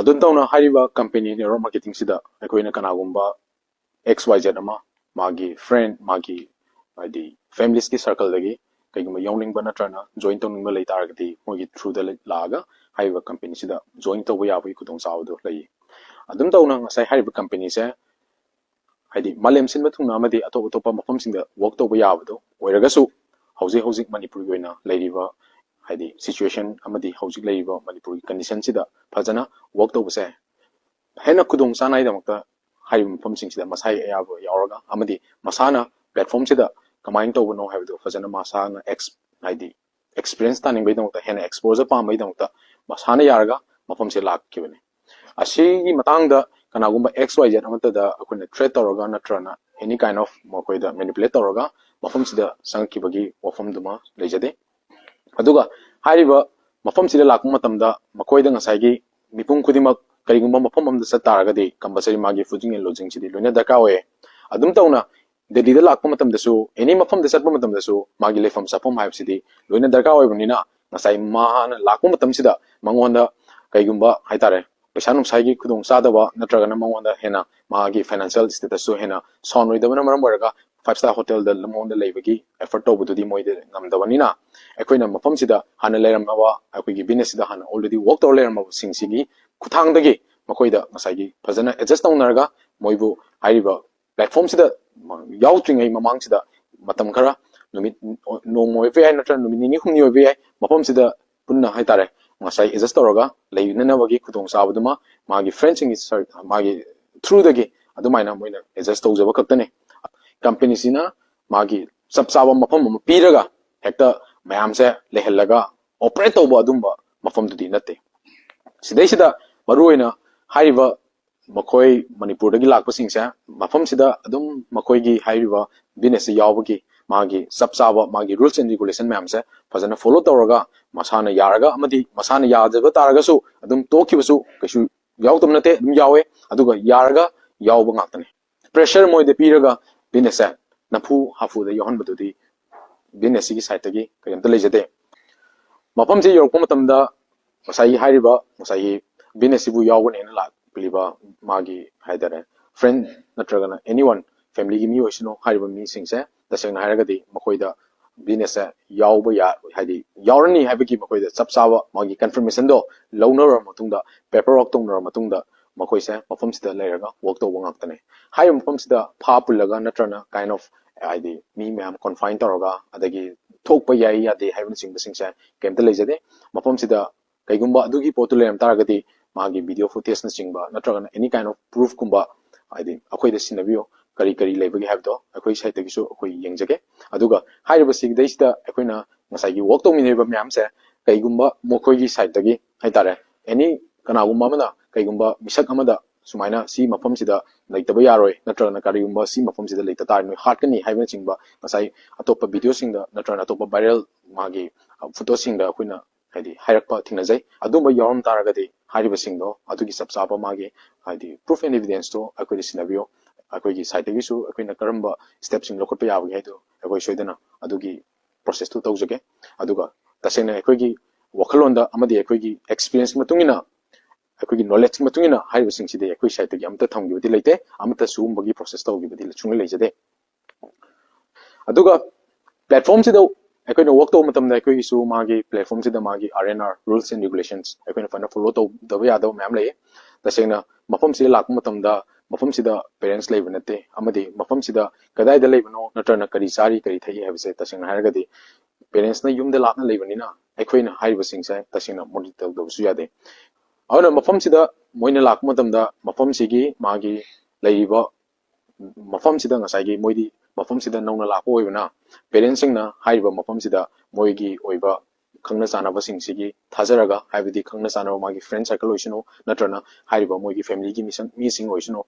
ꯑꯗꯨꯝ ꯇꯧꯅ ꯍꯥꯏꯔꯤꯕ company network marketing ꯁꯤꯗ ꯑꯩꯈꯣꯏꯅ ꯀꯅꯥꯒꯨꯝꯕ X Y Z ꯑꯃ ꯃꯥꯒꯤ friend, ꯃꯥꯒꯤ ꯍꯥꯏꯗꯤ families ꯀꯤ circle ꯗꯒꯤ ꯀꯩꯒꯨꯝꯕ ꯌꯥꯎꯅꯤꯡꯕ ꯅꯠꯇ꯭ꯔꯒꯅ join ꯇꯧꯅꯤꯡꯕ ꯂꯩ ꯇꯥꯔꯒꯗꯤ ꯃꯣꯏꯒꯤ through ꯗ ꯂꯥꯛꯑꯒ ꯍꯥꯏꯔꯤꯕ company ꯁꯤꯗ join ꯇꯧꯕ ꯌꯥꯕꯒꯤ ꯈꯨꯗꯣꯡꯆꯥꯕꯗꯨ ꯂꯩ꯫ ꯑꯗꯨꯝ ꯇꯧꯅ ꯉꯁꯥꯏ ꯍꯥꯏꯔꯤꯕ company ꯁꯦ ꯍꯥꯏꯗꯤ ꯃꯥꯂꯦꯝ ꯁꯤꯟꯕ ꯊꯨꯡꯅ ꯑꯃꯗꯤ ꯑꯇꯣꯞ ꯑꯇꯣꯞꯄ ꯃꯐꯝꯁꯤꯡꯗ work ꯇꯧꯕ ꯌꯥꯕꯗꯣ ꯑꯣꯏꯔꯒꯁꯨ ꯍꯧꯖꯤꯛ ꯍꯧꯖꯤꯛ ꯃꯅꯤꯄꯨꯔꯒꯤ ꯑꯣꯏꯅ ꯂꯩꯔꯤꯕ ꯍꯥꯏꯗꯤ situation ꯑꯃꯗꯤ ꯍꯧꯖꯤꯛ ꯂꯩꯔꯤꯕ ꯃꯅꯤꯄꯨꯔꯒꯤ condition ꯁꯤꯗ ꯐꯖꯅ work ꯇꯧꯕꯁꯦ ꯍꯦꯟꯅ ꯈꯨꯗꯣꯡ ꯆꯥꯅꯉꯥꯏꯗꯃꯛꯇ ꯍꯥꯏꯔꯤꯕ ꯃꯐꯝꯁꯤꯡꯁꯤꯗ ꯃꯁꯥꯒꯤ ꯑꯌꯥꯕ ꯌꯥꯎꯔꯒ ꯑꯃꯗꯤ ꯃꯁꯥꯅ platform ꯁꯤꯗ ꯀꯃꯥꯏꯅ ꯇꯧꯕꯅꯣ ꯍꯥꯏꯕꯗꯣ ꯐꯖꯅ ꯃꯁꯥꯅ ex ꯍꯥꯏꯗꯤ experience ꯇꯥꯅꯤꯡꯕꯒꯤꯗꯃꯛꯇ, ꯍꯦꯟꯅ exposure ꯄꯥꯝꯕꯒꯤꯗꯃꯛꯇ ꯃꯁꯥꯅ ꯌꯥꯔꯒ ꯃꯐꯝꯁꯦ ꯂꯥꯛꯈꯤꯕꯅꯤ꯫ ꯑꯁꯤꯒꯤ ꯃꯇꯥꯡꯗ ꯀꯅꯥꯒꯨꯝꯕ X Y Z ꯑꯃꯠꯇꯗ ꯑꯩꯈꯣꯏꯅ threat ꯇꯧꯔꯒ ꯅꯠꯇ꯭ꯔꯒꯅ any kind of ꯃꯈꯣꯏꯗ manipulate ꯇꯧꯔꯒ ꯃꯐꯝꯁꯤꯗ ꯆꯪꯉꯛꯈꯤꯕꯒꯤ ꯋꯥꯐꯝꯗꯨꯃ ꯂꯩꯖꯗꯦ꯫ ꯑꯗꯨꯒ ꯍꯥꯏꯔꯤꯕ ꯃꯐꯝꯁꯤꯗ ꯂꯥꯛꯄ ꯃꯇꯝꯗ ꯃꯈꯣꯏꯗ ꯉꯁꯥꯏꯒꯤ ꯃꯤꯄꯨꯝ ꯈꯨꯗꯤꯡꯃꯛ ꯀꯔꯤꯒꯨꯝꯕ ꯃꯐꯝ ꯑꯃꯗ ꯆꯠ ꯇꯥꯔꯒꯗꯤ compulsory ꯃꯥꯒꯤ fooding and lodging ꯁꯤꯗꯤ ꯂꯣꯏꯅ ꯗꯔꯀꯥꯔ ꯑꯣꯏꯌꯦ꯫ ꯑꯗꯨꯝ ꯇꯧꯅ ꯗꯦꯜꯂꯤꯗ ꯂꯥꯛꯄ ꯃꯇꯝꯗꯁꯨ, any ꯃꯐꯝꯗ ꯆꯠꯄ ꯃꯇꯝꯗꯁꯨ ꯃꯥꯒꯤ ꯂꯩꯐꯝ ꯆꯥꯐꯝ ꯍꯥꯏꯕꯁꯤꯗꯤ ꯂꯣꯏꯅ ꯗꯔꯀꯥꯔ ꯑꯣꯏꯕꯅꯤꯅ, ꯉꯁꯥꯏ ꯃꯥꯅ ꯂꯥꯛꯄ ꯃꯇꯝꯁꯤꯗ ꯃꯉꯣꯟꯗ ꯀꯩꯒꯨꯝꯕ ꯍꯥꯏꯇꯥꯔꯦ, ꯄꯩꯁꯥ ꯅꯨꯡꯁꯥꯒꯤ ꯈꯨꯗꯣꯡ ꯆꯥꯗꯕ ꯅꯠꯇ꯭ꯔꯒꯅ ꯃꯉꯣꯟꯗ ꯍꯦꯟꯅ ꯃꯥꯒꯤ financial status ꯁꯨ ꯍꯦꯟꯅ sound ꯑꯣꯏꯗꯕꯅ ꯃꯔꯝ ꯑꯣꯏꯔꯒ five star hotel ꯗ ꯃꯉꯣꯟꯗ ꯂꯩꯕꯒꯤ effort ꯇꯧꯕꯗꯨꯗꯤ ꯃꯣꯏꯗ ꯉꯝꯗꯕꯅꯤꯅ, ꯑꯩꯈꯣꯏꯅ ꯃꯐꯝꯁꯤꯗ ꯍꯥꯟꯅ ꯂꯩꯔꯝꯃꯕ, ꯑꯩꯈꯣꯏꯒꯤ business ꯁꯤꯗ ꯍꯥꯟꯅ already work ꯇꯧꯔ ꯂꯩꯔꯝꯃꯕꯁꯤꯡꯁꯤꯒꯤ ꯈꯨꯠꯊꯥꯡꯗꯒꯤ ꯃꯈꯣꯏꯗ ꯉꯁꯥꯏꯒꯤ ꯐꯖꯅ adjust ꯇꯧꯅꯔꯒ ꯃꯣꯏꯕꯨ ꯍꯥꯏꯔꯤꯕ platform ꯁꯤꯗ ꯌꯥꯎꯗ꯭ꯔꯤꯉꯩ ꯃꯃꯥꯡꯁꯤꯗ ꯃꯇꯝ ꯈꯔ, ꯅꯨꯃꯤꯠ ꯅꯣꯡꯃ ꯑꯣꯏꯕ ꯌꯥꯏ ꯅꯠꯇ꯭ꯔꯒ ꯅꯨꯃꯤꯠ ꯅꯤꯅꯤ ꯍꯨꯝꯅꯤ ꯑꯣꯏꯕ ꯌꯥꯏ, ꯃꯐꯝꯁꯤꯗ ꯄꯨꯟꯅ ꯍꯥꯏꯇꯥꯔꯦ, ꯉꯁꯥꯏ ꯑꯦꯗꯖꯁ ꯇꯧꯔꯒ ꯂꯩꯅꯅꯕꯒꯤ ꯈꯨꯗꯣꯡꯆꯥꯕꯗꯨꯃ ꯃꯥꯒꯤ ꯐ꯭ꯔꯦꯟꯁꯤꯡꯒꯤ ꯁꯔ-, ꯃꯥꯒꯤ ꯊ꯭ꯔꯨꯗꯒꯤ ꯑꯗꯨꯃꯥꯏꯅ ꯃꯣꯏꯅ ꯑꯦꯗꯖꯁ ꯇꯧꯖꯕ ꯈꯛꯇꯅꯤ꯫ ꯀꯝꯄꯦꯅꯤꯁꯤꯅ ꯃꯥꯒꯤ ꯆꯞ ꯆꯥꯕ ꯃꯐꯝ ꯑꯃ ꯄꯤꯔꯒ ꯍꯦꯛꯇ ꯃꯌꯥꯝꯁꯦ ꯂꯩꯍꯜꯂꯒ ꯑꯣꯄꯔꯦꯠ ꯇꯧꯕ ꯑꯗꯨꯝꯕ ꯃꯐꯝꯗꯨꯗꯤ ꯅꯠꯇꯦ꯫ ꯁꯤꯗꯩꯁꯤꯗ ꯃꯔꯨꯑꯣꯏꯅ ꯍꯥꯏꯔꯤꯕ ꯃꯈꯣꯏ ꯃꯅꯤꯄꯨꯔꯗꯒꯤ ꯂꯥꯛꯄꯁꯤꯡꯁꯦ ꯃꯐꯝꯁꯤꯗ ꯑꯗꯨꯝ ꯃꯈꯣꯏꯒꯤ ꯍꯥꯏꯔꯤꯕ ꯕꯤꯖꯤꯅꯦꯁꯁꯦ ꯌꯥꯎꯕꯒꯤ ꯃꯥꯒꯤ ꯆꯞ ꯆꯥꯕ ꯃꯥꯒꯤ ꯔꯨꯜꯁ ꯑꯦꯟ ꯔꯤꯒꯨꯂꯦꯁꯟ ꯃꯌꯥꯝꯁꯦ ꯐꯖꯅ ꯐꯣꯂꯣ ꯇꯧꯔꯒ ꯃꯁꯥꯅ ꯌꯥꯔꯒ ꯑꯃꯗꯤ ꯃꯁꯥꯅ ꯌꯥꯗꯕ ꯇꯥꯔꯒꯁꯨ ꯑꯗꯨꯝ ꯇꯣꯛꯈꯤꯕꯁꯨ ꯀꯩꯁꯨ ꯌꯥꯎꯗꯕ ꯅꯠꯇꯦ, ꯑꯗꯨꯝ ꯌꯥꯎꯋꯦ꯫ ꯑꯗꯨꯒ ꯌꯥꯔꯒ ꯌꯥꯎꯕ ꯉꯥꯛꯇꯅꯦ꯫ ꯄ꯭ꯔꯦꯁꯔ ꯃꯣꯏꯗ ꯄꯤꯔꯒ ꯕꯤꯖꯤꯅꯦꯁꯁꯦ ꯅꯝꯐꯨ ꯍꯥꯐꯨꯗ ꯌꯥꯎꯍꯟꯕꯗꯨꯗꯤ ꯕꯤꯖꯤꯅꯦꯁꯁꯤꯒꯤ ꯁꯥꯏꯠꯇꯒꯤ ꯀꯔꯤꯝꯇ ꯂꯩꯖꯗꯦ꯫ ꯃꯐꯝꯁꯤ ꯌꯧꯔꯛꯄ ꯃꯇꯝꯗ ꯉꯁꯥꯏꯒꯤ ꯍꯥꯏꯔꯤꯕ ꯉꯁꯥꯏꯒꯤ ꯕꯤꯖꯤꯅꯦꯁꯁꯤꯕꯨ ꯌꯥꯎꯒꯅꯦꯅ ꯂꯥꯛꯂꯤꯕ ꯃꯥꯒꯤ ꯍꯥꯏꯇꯥꯔꯦ ꯐ꯭ꯔꯦꯟ ꯅꯠꯇ꯭ꯔꯒꯅ ꯑꯦꯅꯤ ꯋꯥꯟ ꯐꯦꯃꯤꯂꯤꯒꯤ ꯃꯤ ꯑꯣꯏꯁꯅꯨ, ꯍꯥꯏꯔꯤꯕ ꯃꯤꯁꯤꯡꯁꯦ ꯇꯁꯦꯡꯅ ꯍꯥꯏꯔꯒꯗꯤ ꯃꯈꯣꯏꯗ ꯕꯤꯖꯤꯅꯦꯁꯁꯦ ꯌꯥꯎꯕ ꯌꯥ-, ꯍꯥꯏꯗꯤ ꯌꯥꯎꯔꯅꯤ ꯍꯥꯏꯕꯒꯤ ꯃꯈꯣꯏꯗ ꯆꯞ ꯆꯥꯕ ꯃꯥꯒꯤ ꯀꯟꯐꯔꯃꯦꯁꯟꯗꯣ ꯂꯧꯅꯔꯕ ꯃꯇꯨꯡꯗ, ꯄꯦꯄꯔ ꯋꯥꯔꯛ ꯇꯧꯅꯔꯕ ꯃꯇꯨꯡꯗ ꯃꯈꯣꯏꯁꯦ ꯃꯐꯝꯁꯤꯗ ꯂꯩꯔꯒ ꯋꯥꯔꯛ ꯇꯧꯕ ꯉꯥꯛꯇꯅꯦ꯫ ꯍꯥꯏꯔꯤꯕ ꯃꯐꯝꯁꯤꯗ ꯐꯥ ꯄꯨꯜꯂꯒ ꯅꯠꯇ꯭ꯔꯒꯅ ꯀꯥꯏꯟ ꯑꯣꯐ ꯍꯥꯏꯗꯤ ꯃꯤ ꯃꯌꯥꯝ ꯀꯣꯟꯐꯥꯏꯟ ꯇꯧꯔꯒ ꯑꯗꯒꯤ ꯊꯣꯛꯄ ꯌꯥꯏ ꯌꯥꯗꯦ ꯍꯥꯏꯕꯅꯆꯤꯡꯕꯁꯤꯡꯁꯦ ꯀꯩꯝꯇ ꯂꯩꯖꯗꯦ꯫ ꯃꯐꯝꯁꯤꯗ ꯀꯩꯒꯨꯝꯕ ꯑꯗꯨꯒꯤ ꯄꯣꯠꯇꯨ ꯂꯩꯔꯝ ꯇꯥꯔꯒꯗꯤ ꯃꯥꯒꯤ ꯚꯤꯗꯤꯑꯣ ꯐꯨꯇꯦꯖꯅꯆꯤꯡꯕ ꯅꯠꯇ꯭ꯔꯒꯅ ꯑꯦꯅꯤ ꯀꯥꯏꯟ ꯑꯣꯐ ꯄ꯭ꯔꯨꯐꯀꯨꯝꯕ ꯍꯥꯏꯗꯤ ꯑꯩꯈꯣꯏꯗ ꯁꯤꯟꯅꯕꯤꯌꯨ, ꯀꯔꯤ ꯀꯔꯤ ꯂꯩꯕꯒꯦ ꯍꯥꯏꯕꯗꯣ ꯑꯩꯈꯣꯏ ꯁꯥꯏꯠꯇꯒꯤꯁꯨ ꯑꯩꯈꯣꯏ ꯌꯦꯡꯖꯒꯦ꯫ ꯑꯗꯨꯒ ꯍꯥꯏꯔꯤꯕꯁꯤꯗꯩꯁꯤꯗ ꯑꯩꯈꯣꯏꯅ ꯉꯁꯥꯏꯒꯤ ꯋꯥꯔꯛ ꯇꯧꯃꯤꯟꯅꯔꯤꯕ ꯃꯌꯥꯝꯁꯦ ꯀꯩꯒꯨꯝꯕ ꯃꯈꯣꯏꯒꯤ ꯁꯥꯏꯠꯇꯒꯤ ꯍꯥꯏꯇꯥꯔꯦ ꯑꯦꯅꯤ ꯀꯅꯥꯒꯨꯝꯕ ꯑꯃꯅ ꯀꯩꯒꯨꯝꯕ ꯃꯤꯁꯛ ꯑꯃꯗ ꯁꯨꯃꯥꯏꯅ ꯁꯤ ꯃꯐꯝꯁꯤꯗ ꯂꯩꯇꯕ ꯌꯥꯔꯣꯏ ꯅꯠꯇ꯭ꯔꯒꯅ ꯀꯔꯤꯒꯨꯝꯕ ꯁꯤ ꯃꯐꯝꯁꯤꯗ ꯂꯩꯇ ꯇꯥꯔꯗꯤ ꯅꯣꯏ ꯍꯥꯠꯀꯅꯤ ꯍꯥꯏꯕꯅꯆꯤꯡꯕ ꯉꯁꯥꯏ ꯑꯇꯣꯞꯄ ꯚꯤꯗꯤꯑꯣꯁꯤꯡꯗ ꯅꯠꯇ꯭ꯔꯒꯅ ꯑꯇꯣꯞꯄ ꯚꯥꯏꯔꯦꯜ ꯃꯥꯒꯤ ꯐꯣꯇꯣꯁꯤꯡꯗ ꯑꯩꯈꯣꯏꯅ ꯍꯥꯏꯗꯤ ꯍꯥꯏꯔꯛꯄ ꯊꯦꯡꯅꯖꯩ꯫ ꯑꯗꯨꯝꯕ ꯌꯥꯎꯔꯝ ꯇꯥꯔꯒꯗꯤ ꯍꯥꯏꯔꯤꯕꯁꯤꯡꯗꯣ ꯑꯗꯨꯒꯤ ꯆꯞ ꯆꯥꯕ ꯃꯥꯒꯤ ꯍꯥꯏꯗꯤ ꯄ꯭ꯔꯨꯐ ꯑꯦꯟ ꯏꯚꯤꯗꯦꯟꯁꯇꯣ ꯑꯩꯈꯣꯏꯗ ꯁꯤꯟꯅꯕꯤꯌꯨ꯫ ꯑꯩꯈꯣꯏꯒꯤ ꯁꯥꯏꯠꯇꯒꯤꯁꯨ ꯑꯩꯈꯣꯏꯅ ꯀꯔꯝꯕ ꯁ꯭ꯇꯦꯞꯁꯤꯡ ꯂꯧꯈꯠꯄ ꯌꯥꯕꯒꯦ ꯍꯥꯏꯗꯣ ꯑꯩꯈꯣꯏ ꯁꯣꯏꯗꯅ ꯑꯗꯨꯒꯤ ꯄ꯭ꯔꯣꯁꯦꯁꯇꯨ ꯇꯧꯖꯒꯦ꯫ ꯑꯗꯨꯒ ꯇꯁꯦꯡꯅ ꯑꯩꯈꯣꯏꯒꯤ ꯋꯥꯈꯜꯂꯣꯟꯗ ꯑꯃꯗꯤ ꯑꯩꯈꯣꯏꯒꯤ ꯑꯦꯛꯁꯄꯤꯔꯤꯌꯦꯟꯁꯀꯤ ꯃꯇꯨꯡ ꯏꯟꯅ ꯑꯩꯈꯣꯏꯒꯤ ꯅꯣꯂꯦꯖꯀꯤ ꯃꯇꯨꯡ ꯏꯟꯅ ꯍꯥꯏꯔꯤꯕꯁꯤꯡꯁꯤꯗꯤ ꯑꯩꯈꯣꯏ ꯁꯥꯏꯠꯇꯒꯤ ꯑꯃꯠꯇ ꯊꯝꯈꯤꯕꯗꯤ ꯂꯩꯇꯦ, ꯑꯃꯠꯇ ꯁꯤꯒꯨꯝꯕꯒꯤ ꯄ꯭ꯔꯣꯁꯦꯁ ꯇꯧꯈꯤꯕꯗꯤ ꯁꯨꯡꯂꯩ ꯂꯩꯖꯗꯦ꯫ ꯑꯗꯨꯒ ꯄ꯭ꯂꯦꯠꯐꯣꯝꯁꯤꯗ ꯑꯩꯈꯣꯏꯅ ꯋꯥꯔꯛ ꯇꯧꯕ ꯃꯇꯝꯗ ꯑꯩꯈꯣꯏꯒꯤꯁꯨ ꯃꯥꯒꯤ ꯄ꯭ꯂꯦꯠꯐꯣꯝꯁꯤꯗ ꯃꯥꯒꯤ R N R rules and regulations ꯑꯩꯈꯣꯏꯅ ꯐꯖꯅ ꯐꯣꯂꯣ ꯇꯧꯗꯕ ꯌꯥꯗꯕ ꯃꯌꯥꯝ ꯂꯩꯌꯦ꯫ ꯇꯁꯦꯡꯅ ꯃꯐꯝꯁꯤꯗ ꯂꯥꯛꯄ ꯃꯇꯝꯗ ꯃꯐꯝꯁꯤꯗ ꯄꯦꯔꯦꯟꯁ ꯂꯩꯕ ꯅꯠꯇꯦ, ꯑꯃꯗꯤ ꯃꯐꯝꯁꯤꯗ ꯀꯗꯥꯏꯗ ꯂꯩꯕꯅꯣ ꯅꯠꯇ꯭ꯔꯒꯅ ꯀꯔꯤ ꯆꯥꯔꯤ ꯀꯔꯤ ꯊꯛꯏ ꯍꯥꯏꯕꯁꯦ ꯇꯁꯦꯡꯅ ꯍꯥꯏꯔꯒꯗꯤ parents ꯅ ꯌꯨꯝꯗ ꯂꯥꯞꯅ ꯂꯩꯕꯅꯤꯅ ꯑꯩꯈꯣꯏꯅ ꯍꯥꯏꯔꯤꯕꯁꯤꯡꯁꯦ ꯇꯁꯦꯡꯅ monitor ꯇꯧꯗꯕꯁꯨ ꯌꯥꯗꯦ꯫ ꯑꯗꯨꯅ ꯃꯐꯝꯁꯤꯗ ꯃꯣꯏꯅ ꯂꯥꯛꯄ ꯃꯇꯝꯗ ꯃꯐꯝꯁꯤꯒꯤ ꯃꯥꯒꯤ ꯂꯩꯔꯤꯕ ꯃꯐꯝꯁꯤꯗ ꯉꯁꯥꯏꯒꯤ ꯃꯣꯏꯗꯤ ꯃꯐꯝꯁꯤꯗ ꯅꯧꯅ ꯂꯥꯛꯄ ꯑꯣꯏꯕꯅ parents ꯁꯤꯡꯅ ꯍꯥꯏꯔꯤꯕ ꯃꯐꯝꯁꯤꯗ ꯃꯣꯏꯒꯤ ꯑꯣꯏꯕ ꯈꯪꯅ ꯆꯥꯟꯅꯕꯁꯤꯡꯁꯤꯒꯤ ꯊꯥꯖꯔꯒ, ꯍꯥꯏꯕꯗꯤ ꯈꯪꯅ ꯆꯥꯟꯅꯕ ꯃꯥꯒꯤ friend circle ꯑꯣꯏꯁꯅꯨ, ꯅꯠꯇ꯭ꯔꯒꯅ ꯍꯥꯏꯔꯤꯕ ꯃꯣꯏꯒꯤ family ꯒꯤ ꯃꯤꯁꯪ-, ꯃꯤꯁꯤꯡ ꯑꯣꯏꯁꯅꯨ,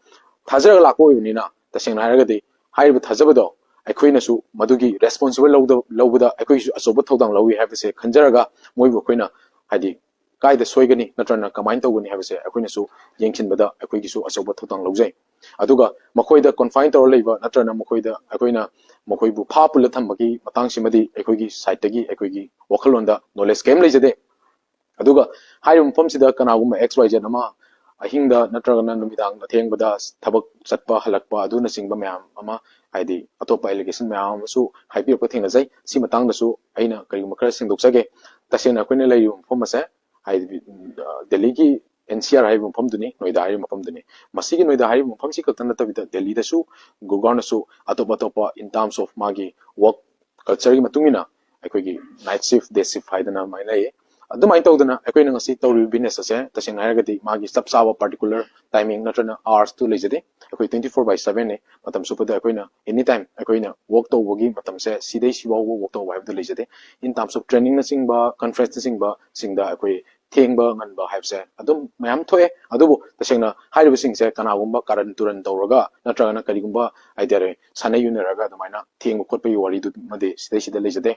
ꯊꯥꯖꯔꯒ ꯂꯥꯛꯄ ꯑꯣꯏꯕꯅꯤꯅ ꯇꯁꯦꯡꯅ ꯍꯥꯏꯔꯒꯗꯤ ꯍꯥꯏꯔꯤꯕ ꯊꯥꯖꯕꯗꯣ ꯑꯩꯈꯣꯏꯅꯁꯨ ꯃꯗꯨꯒꯤ responsible ꯂꯧꯗ-, ꯂꯧꯕꯗ ꯑꯩꯈꯣꯏꯒꯤꯁꯨ ꯑꯆꯧꯕ ꯊꯧꯗꯥꯡ ꯂꯧꯏ ꯍꯥꯏꯕꯁꯦ ꯈꯟꯖꯔꯒ ꯃꯣꯏꯕꯨ ꯑꯩꯈꯣꯏꯅ ꯍꯥꯏꯗꯤ ꯀꯥꯏꯗ ꯁꯣꯏꯒꯅꯤ ꯅꯠꯇ꯭ꯔꯒꯅ ꯀꯃꯥꯏꯅ ꯇꯧꯒꯅꯤ ꯍꯥꯏꯕꯁꯦ ꯑꯩꯈꯣꯏꯅꯁꯨ ꯌꯦꯡꯁꯤꯟꯕꯗ ꯑꯩꯈꯣꯏꯒꯤꯁꯨ ꯑꯆꯧꯕ ꯊꯧꯗꯥꯡ ꯂꯧꯖꯩ꯫ ꯑꯗꯨꯒ ꯃꯈꯣꯏꯗ confine ꯇꯧꯔ ꯂꯩꯕ ꯅꯠꯇ꯭ꯔꯒꯅ ꯃꯈꯣꯏꯗ ꯑꯩꯈꯣꯏꯅ ꯃꯈꯣꯏꯕꯨ ꯐꯥ ꯄꯨꯜꯂ ꯊꯝꯕꯒꯤ ꯃꯇꯥꯡꯁꯤꯃꯗꯤ ꯑꯩꯈꯣꯏꯒꯤ side ꯇꯒꯤ ꯑꯩꯈꯣꯏꯒꯤ ꯋꯥꯈꯜꯂꯣꯟꯗ knowledge ꯀꯔꯤꯝ ꯂꯩꯖꯗꯦ꯫ ꯑꯗꯨꯒ ꯍꯥꯏꯔꯤꯕ ꯃꯐꯝꯁꯤꯗ ꯀꯅꯥꯒꯨꯝꯕ X Y Z ꯑꯃ ꯑꯍꯤꯡꯗ ꯅꯠꯇ꯭ꯔꯒꯅ ꯅꯨꯃꯤꯗꯥꯡ ꯑꯊꯦꯡꯕꯗ ꯊꯕꯛ ꯆꯠꯄ ꯍꯜꯂꯛꯄ ꯑꯗꯨꯅꯆꯤꯡꯕ ꯃꯌꯥꯝ ꯑꯃ, ꯍꯥꯏꯗꯤ ꯑꯇꯣꯞꯄ allegation ꯃꯌꯥꯝ ꯑꯃꯁꯨ ꯍꯥꯏꯕꯤꯔꯛꯄ ꯊꯦꯡꯅꯖꯩ꯫ ꯁꯤ ꯃꯇꯥꯡꯗꯁꯨ ꯑꯩꯅ ꯀꯔꯤꯒꯨꯝꯕ ꯈꯔ ꯁꯦꯡꯗꯣꯛꯆꯒꯦ꯫ ꯇꯁꯦꯡꯅ ꯑꯩꯈꯣꯏꯅ ꯂꯩꯔꯤꯕ ꯃꯐꯝ ꯑꯁꯦ ꯍꯥꯏꯗꯤ, ꯎꯝ, ꯑ, ꯗꯦꯜꯂꯤꯒꯤ N C R ꯍꯥꯏꯔꯤꯕ ꯃꯐꯝꯗꯨꯅꯤ, ꯅꯣꯏꯗꯥ ꯍꯥꯏꯔꯤꯕ ꯃꯐꯝꯗꯨꯅꯤ꯫ ꯃꯁꯤꯒꯤ ꯅꯣꯏꯗꯥ ꯍꯥꯏꯔꯤꯕ ꯃꯐꯝꯁꯤ ꯈꯛꯇ ꯅꯠꯇꯕꯤꯗ ꯗꯦꯜꯂꯤꯗꯁꯨ ꯒꯨꯔꯒꯥꯎꯟꯗꯁꯨ ꯑꯇꯣꯞ ꯑꯇꯣꯞꯄ in terms of ꯃꯥꯒꯤ work culture ꯒꯤ ꯃꯇꯨꯡ ꯏꯟꯅ ꯑꯩꯈꯣꯏꯒꯤ night shift, day shift ꯍꯥꯏꯗꯅ ꯑꯗꯨꯃꯥꯏꯅ ꯂꯩꯌꯦ꯫ ꯑꯗꯨꯃꯥꯏꯅ ꯇꯧꯗꯅ ꯑꯩꯈꯣꯏꯅ ꯉꯁꯤ ꯇꯧꯔꯤꯕ business ꯑꯁꯦ ꯇꯁꯦꯡꯅ ꯍꯥꯏꯔꯒꯗꯤ ꯃꯥꯒꯤ ꯆꯞ ꯆꯥꯕ particular timing ꯅꯠꯇ꯭ꯔꯒꯅ hours ꯇꯨ ꯂꯩꯖꯗꯦ꯫ ꯑꯩꯈꯣꯏ twenty four by seven ꯅꯤ꯫ ꯃꯇꯝ ꯆꯨꯞꯄꯗ ꯑꯩꯈꯣꯏꯅ any time ꯑꯩꯈꯣꯏꯅ work ꯇꯧꯕꯒꯤ ꯃꯇꯝꯁꯦ ꯁꯤꯗꯩ ꯁꯤꯐꯥꯎꯕ work ꯇꯧꯕ ꯍꯥꯏꯕꯗꯨ ꯂꯩꯖꯗꯦ꯫ In terms of training ꯅꯆꯤꯡꯕ, conference ꯅꯆꯤꯡꯕꯁꯤꯡꯗ ꯑꯩꯈꯣꯏ ꯊꯦꯡꯕ ꯉꯟꯕ ꯍꯥꯏꯕꯁꯦ ꯑꯗꯨꯝ ꯃꯌꯥꯝ ꯊꯣꯛꯑꯦ꯫ ꯑꯗꯨꯕꯨ ꯇꯁꯦꯡꯅ ꯍꯥꯏꯔꯤꯕꯁꯤꯡꯁꯦ ꯀꯅꯥꯒꯨꯝꯕ ꯀꯥꯔꯟ ꯇꯨꯔꯟ ꯇꯧꯔꯒ ꯅꯠꯇ꯭ꯔꯒꯅ ꯀꯔꯤꯒꯨꯝꯕ ꯍꯥꯏꯇꯥꯔꯦ ꯁꯥꯟꯅ ꯌꯨꯅꯔꯒ ꯑꯗꯨꯃꯥꯏꯅ ꯊꯦꯡꯕ ꯈꯣꯠꯄꯒꯤ ꯋꯥꯔꯤꯗꯨꯃꯗꯤ ꯁꯤꯗꯩꯁꯤꯗ ꯂꯩꯖꯗꯦ꯫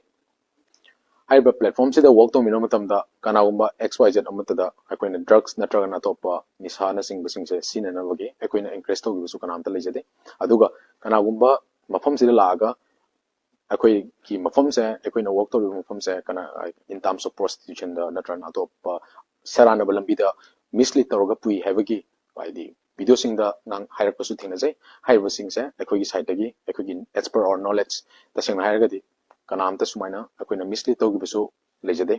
ꯍꯥꯏꯔꯤꯕ platform ꯁꯤꯗ work ꯇꯧꯃꯤꯟꯅꯕ ꯃꯇꯝꯗ ꯀꯅꯥꯒꯨꯝꯕ X Y Z ꯑꯃꯠꯇꯗ ꯑꯩꯈꯣꯏꯅ drugs ꯅꯠꯇ꯭ꯔꯒꯅ ꯑꯇꯣꯞꯄ ꯅꯤꯁꯥꯅꯆꯤꯡꯕꯁꯤꯡꯁꯦ ꯁꯤꯖꯤꯟꯅꯅꯕꯒꯤ ꯑꯩꯈꯣꯏꯅ encourage ꯇꯧꯈꯤꯕꯁꯨ ꯀꯅꯥꯝꯇ ꯂꯩꯖꯗꯦ꯫ ꯑꯗꯨꯒ ꯀꯅꯥꯒꯨꯝꯕ ꯃꯐꯝꯁꯤꯗ ꯂꯥꯛꯑꯒ ꯑꯩꯈꯣꯏꯒꯤ ꯃꯐꯝꯁꯦ, ꯑꯩꯈꯣꯏꯅ work ꯇꯧꯔꯤꯕ ꯃꯐꯝꯁꯦ ꯀꯅꯥ, in terms of prostitution ꯗ ꯅꯠꯇ꯭ꯔꯒꯅ ꯑꯇꯣꯞꯄ ꯁꯦꯔꯥꯟꯅꯕ ꯂꯝꯕꯤꯗ mislead ꯇꯧꯔꯒ ꯄꯨꯏ ꯍꯥꯏꯕꯒꯤ ꯍꯥꯏꯗꯤ video ꯁꯤꯡꯗ ꯉꯥꯡ-, ꯍꯥꯏꯔꯛꯄꯁꯨ ꯊꯦꯡꯅꯖꯩ꯫ ꯍꯥꯏꯔꯤꯕꯁꯤꯡꯁꯦ ꯑꯩꯈꯣꯏꯒꯤ side ꯇꯒꯤ, ꯑꯩꯈꯣꯏꯒꯤ as per our knowledge, ꯇꯁꯦꯡꯅ ꯍꯥꯏꯔꯒꯗꯤ ꯀꯅꯥꯝꯇ ꯁꯨꯃꯥꯏꯅ ꯑꯩꯈꯣꯏꯅ mislead ꯇꯧꯈꯤꯕꯁꯨ ꯂꯩꯖꯗꯦ꯫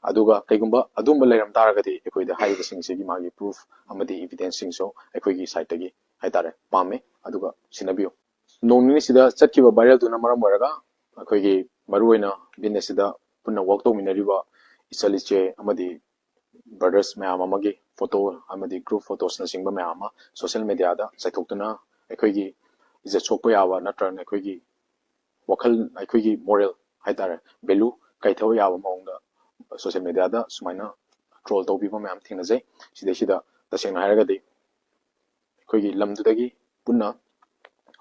ꯑꯗꯨꯒ ꯀꯩꯒꯨꯝꯕ ꯑꯗꯨꯝꯕ ꯂꯩꯔꯝ ꯇꯥꯔꯒꯗꯤ ꯑꯩꯈꯣꯏꯗ ꯍꯥꯏꯔꯤꯕꯁꯤꯡꯁꯤꯒꯤ ꯃꯥꯒꯤ proof ꯑꯃꯗꯤ evidence ꯁꯤꯡꯁꯨ ꯑꯩꯈꯣꯏꯒꯤ side ꯇꯒꯤ ꯍꯥꯏꯇꯥꯔꯦ ꯄꯥꯝꯃꯦ꯫ ꯑꯗꯨꯒ ꯁꯤꯟꯅꯕꯤꯌꯨ꯫ ꯅꯣꯡ ꯅꯤꯅꯤꯁꯤꯗ ꯆꯠꯈꯤꯕ viral ꯗꯨꯅ ꯃꯔꯝ ꯑꯣꯏꯔꯒ ꯑꯩꯈꯣꯏꯒꯤ ꯃꯔꯨꯑꯣꯏꯅ ꯕꯤꯖꯤꯅꯦꯁꯁꯤꯗ ꯄꯨꯟꯅ ꯋꯥꯛ ꯇꯧꯃꯤꯟꯅꯔꯤꯕ ꯏꯆꯜ ꯏꯆꯦ ꯑꯃꯗꯤ ꯕ꯭ꯔꯗꯔꯁ ꯃꯌꯥꯝ ꯑꯃꯒꯤ ꯐꯣꯇꯣ ꯑꯃꯗꯤ ꯒ꯭ꯔꯨꯞ ꯐꯣꯇꯣꯁꯅꯆꯤꯡꯕ ꯃꯌꯥꯝ ꯑꯃ ꯁꯣꯁꯦꯜ ꯃꯦꯗꯤꯌꯥꯗ ꯆꯥꯏꯊꯣꯛꯇꯨꯅ ꯑꯩꯈꯣꯏꯒꯤ ꯏꯖꯠ ꯁꯣꯛꯄ ꯌꯥꯕ ꯅꯠꯇ꯭ꯔꯒꯅ ꯑꯩꯈꯣꯏꯒꯤ ꯋꯥꯈꯜ, ꯑꯩꯈꯣꯏꯒꯤ ꯃꯣꯔꯦꯜ ꯍꯥꯏꯇꯥꯔꯦ, ꯚꯦꯂꯨ ꯀꯥꯏꯊꯕ ꯌꯥꯕ ꯃꯑꯣꯡꯗ ꯁꯣꯁꯦꯜ ꯃꯦꯗꯤꯌꯥꯗ ꯁꯨꯃꯥꯏꯅ ꯇ꯭ꯔꯣꯜ ꯇꯧꯕꯤꯕ ꯃꯌꯥꯝ ꯊꯦꯡꯅꯖꯩ꯫ ꯁꯤꯗꯩꯁꯤꯗ ꯇꯁꯦꯡꯅ ꯍꯥꯏꯔꯒꯗꯤ ꯑꯩꯈꯣꯏꯒꯤ ꯂꯝꯗꯨꯗꯒꯤ ꯄꯨꯟꯅ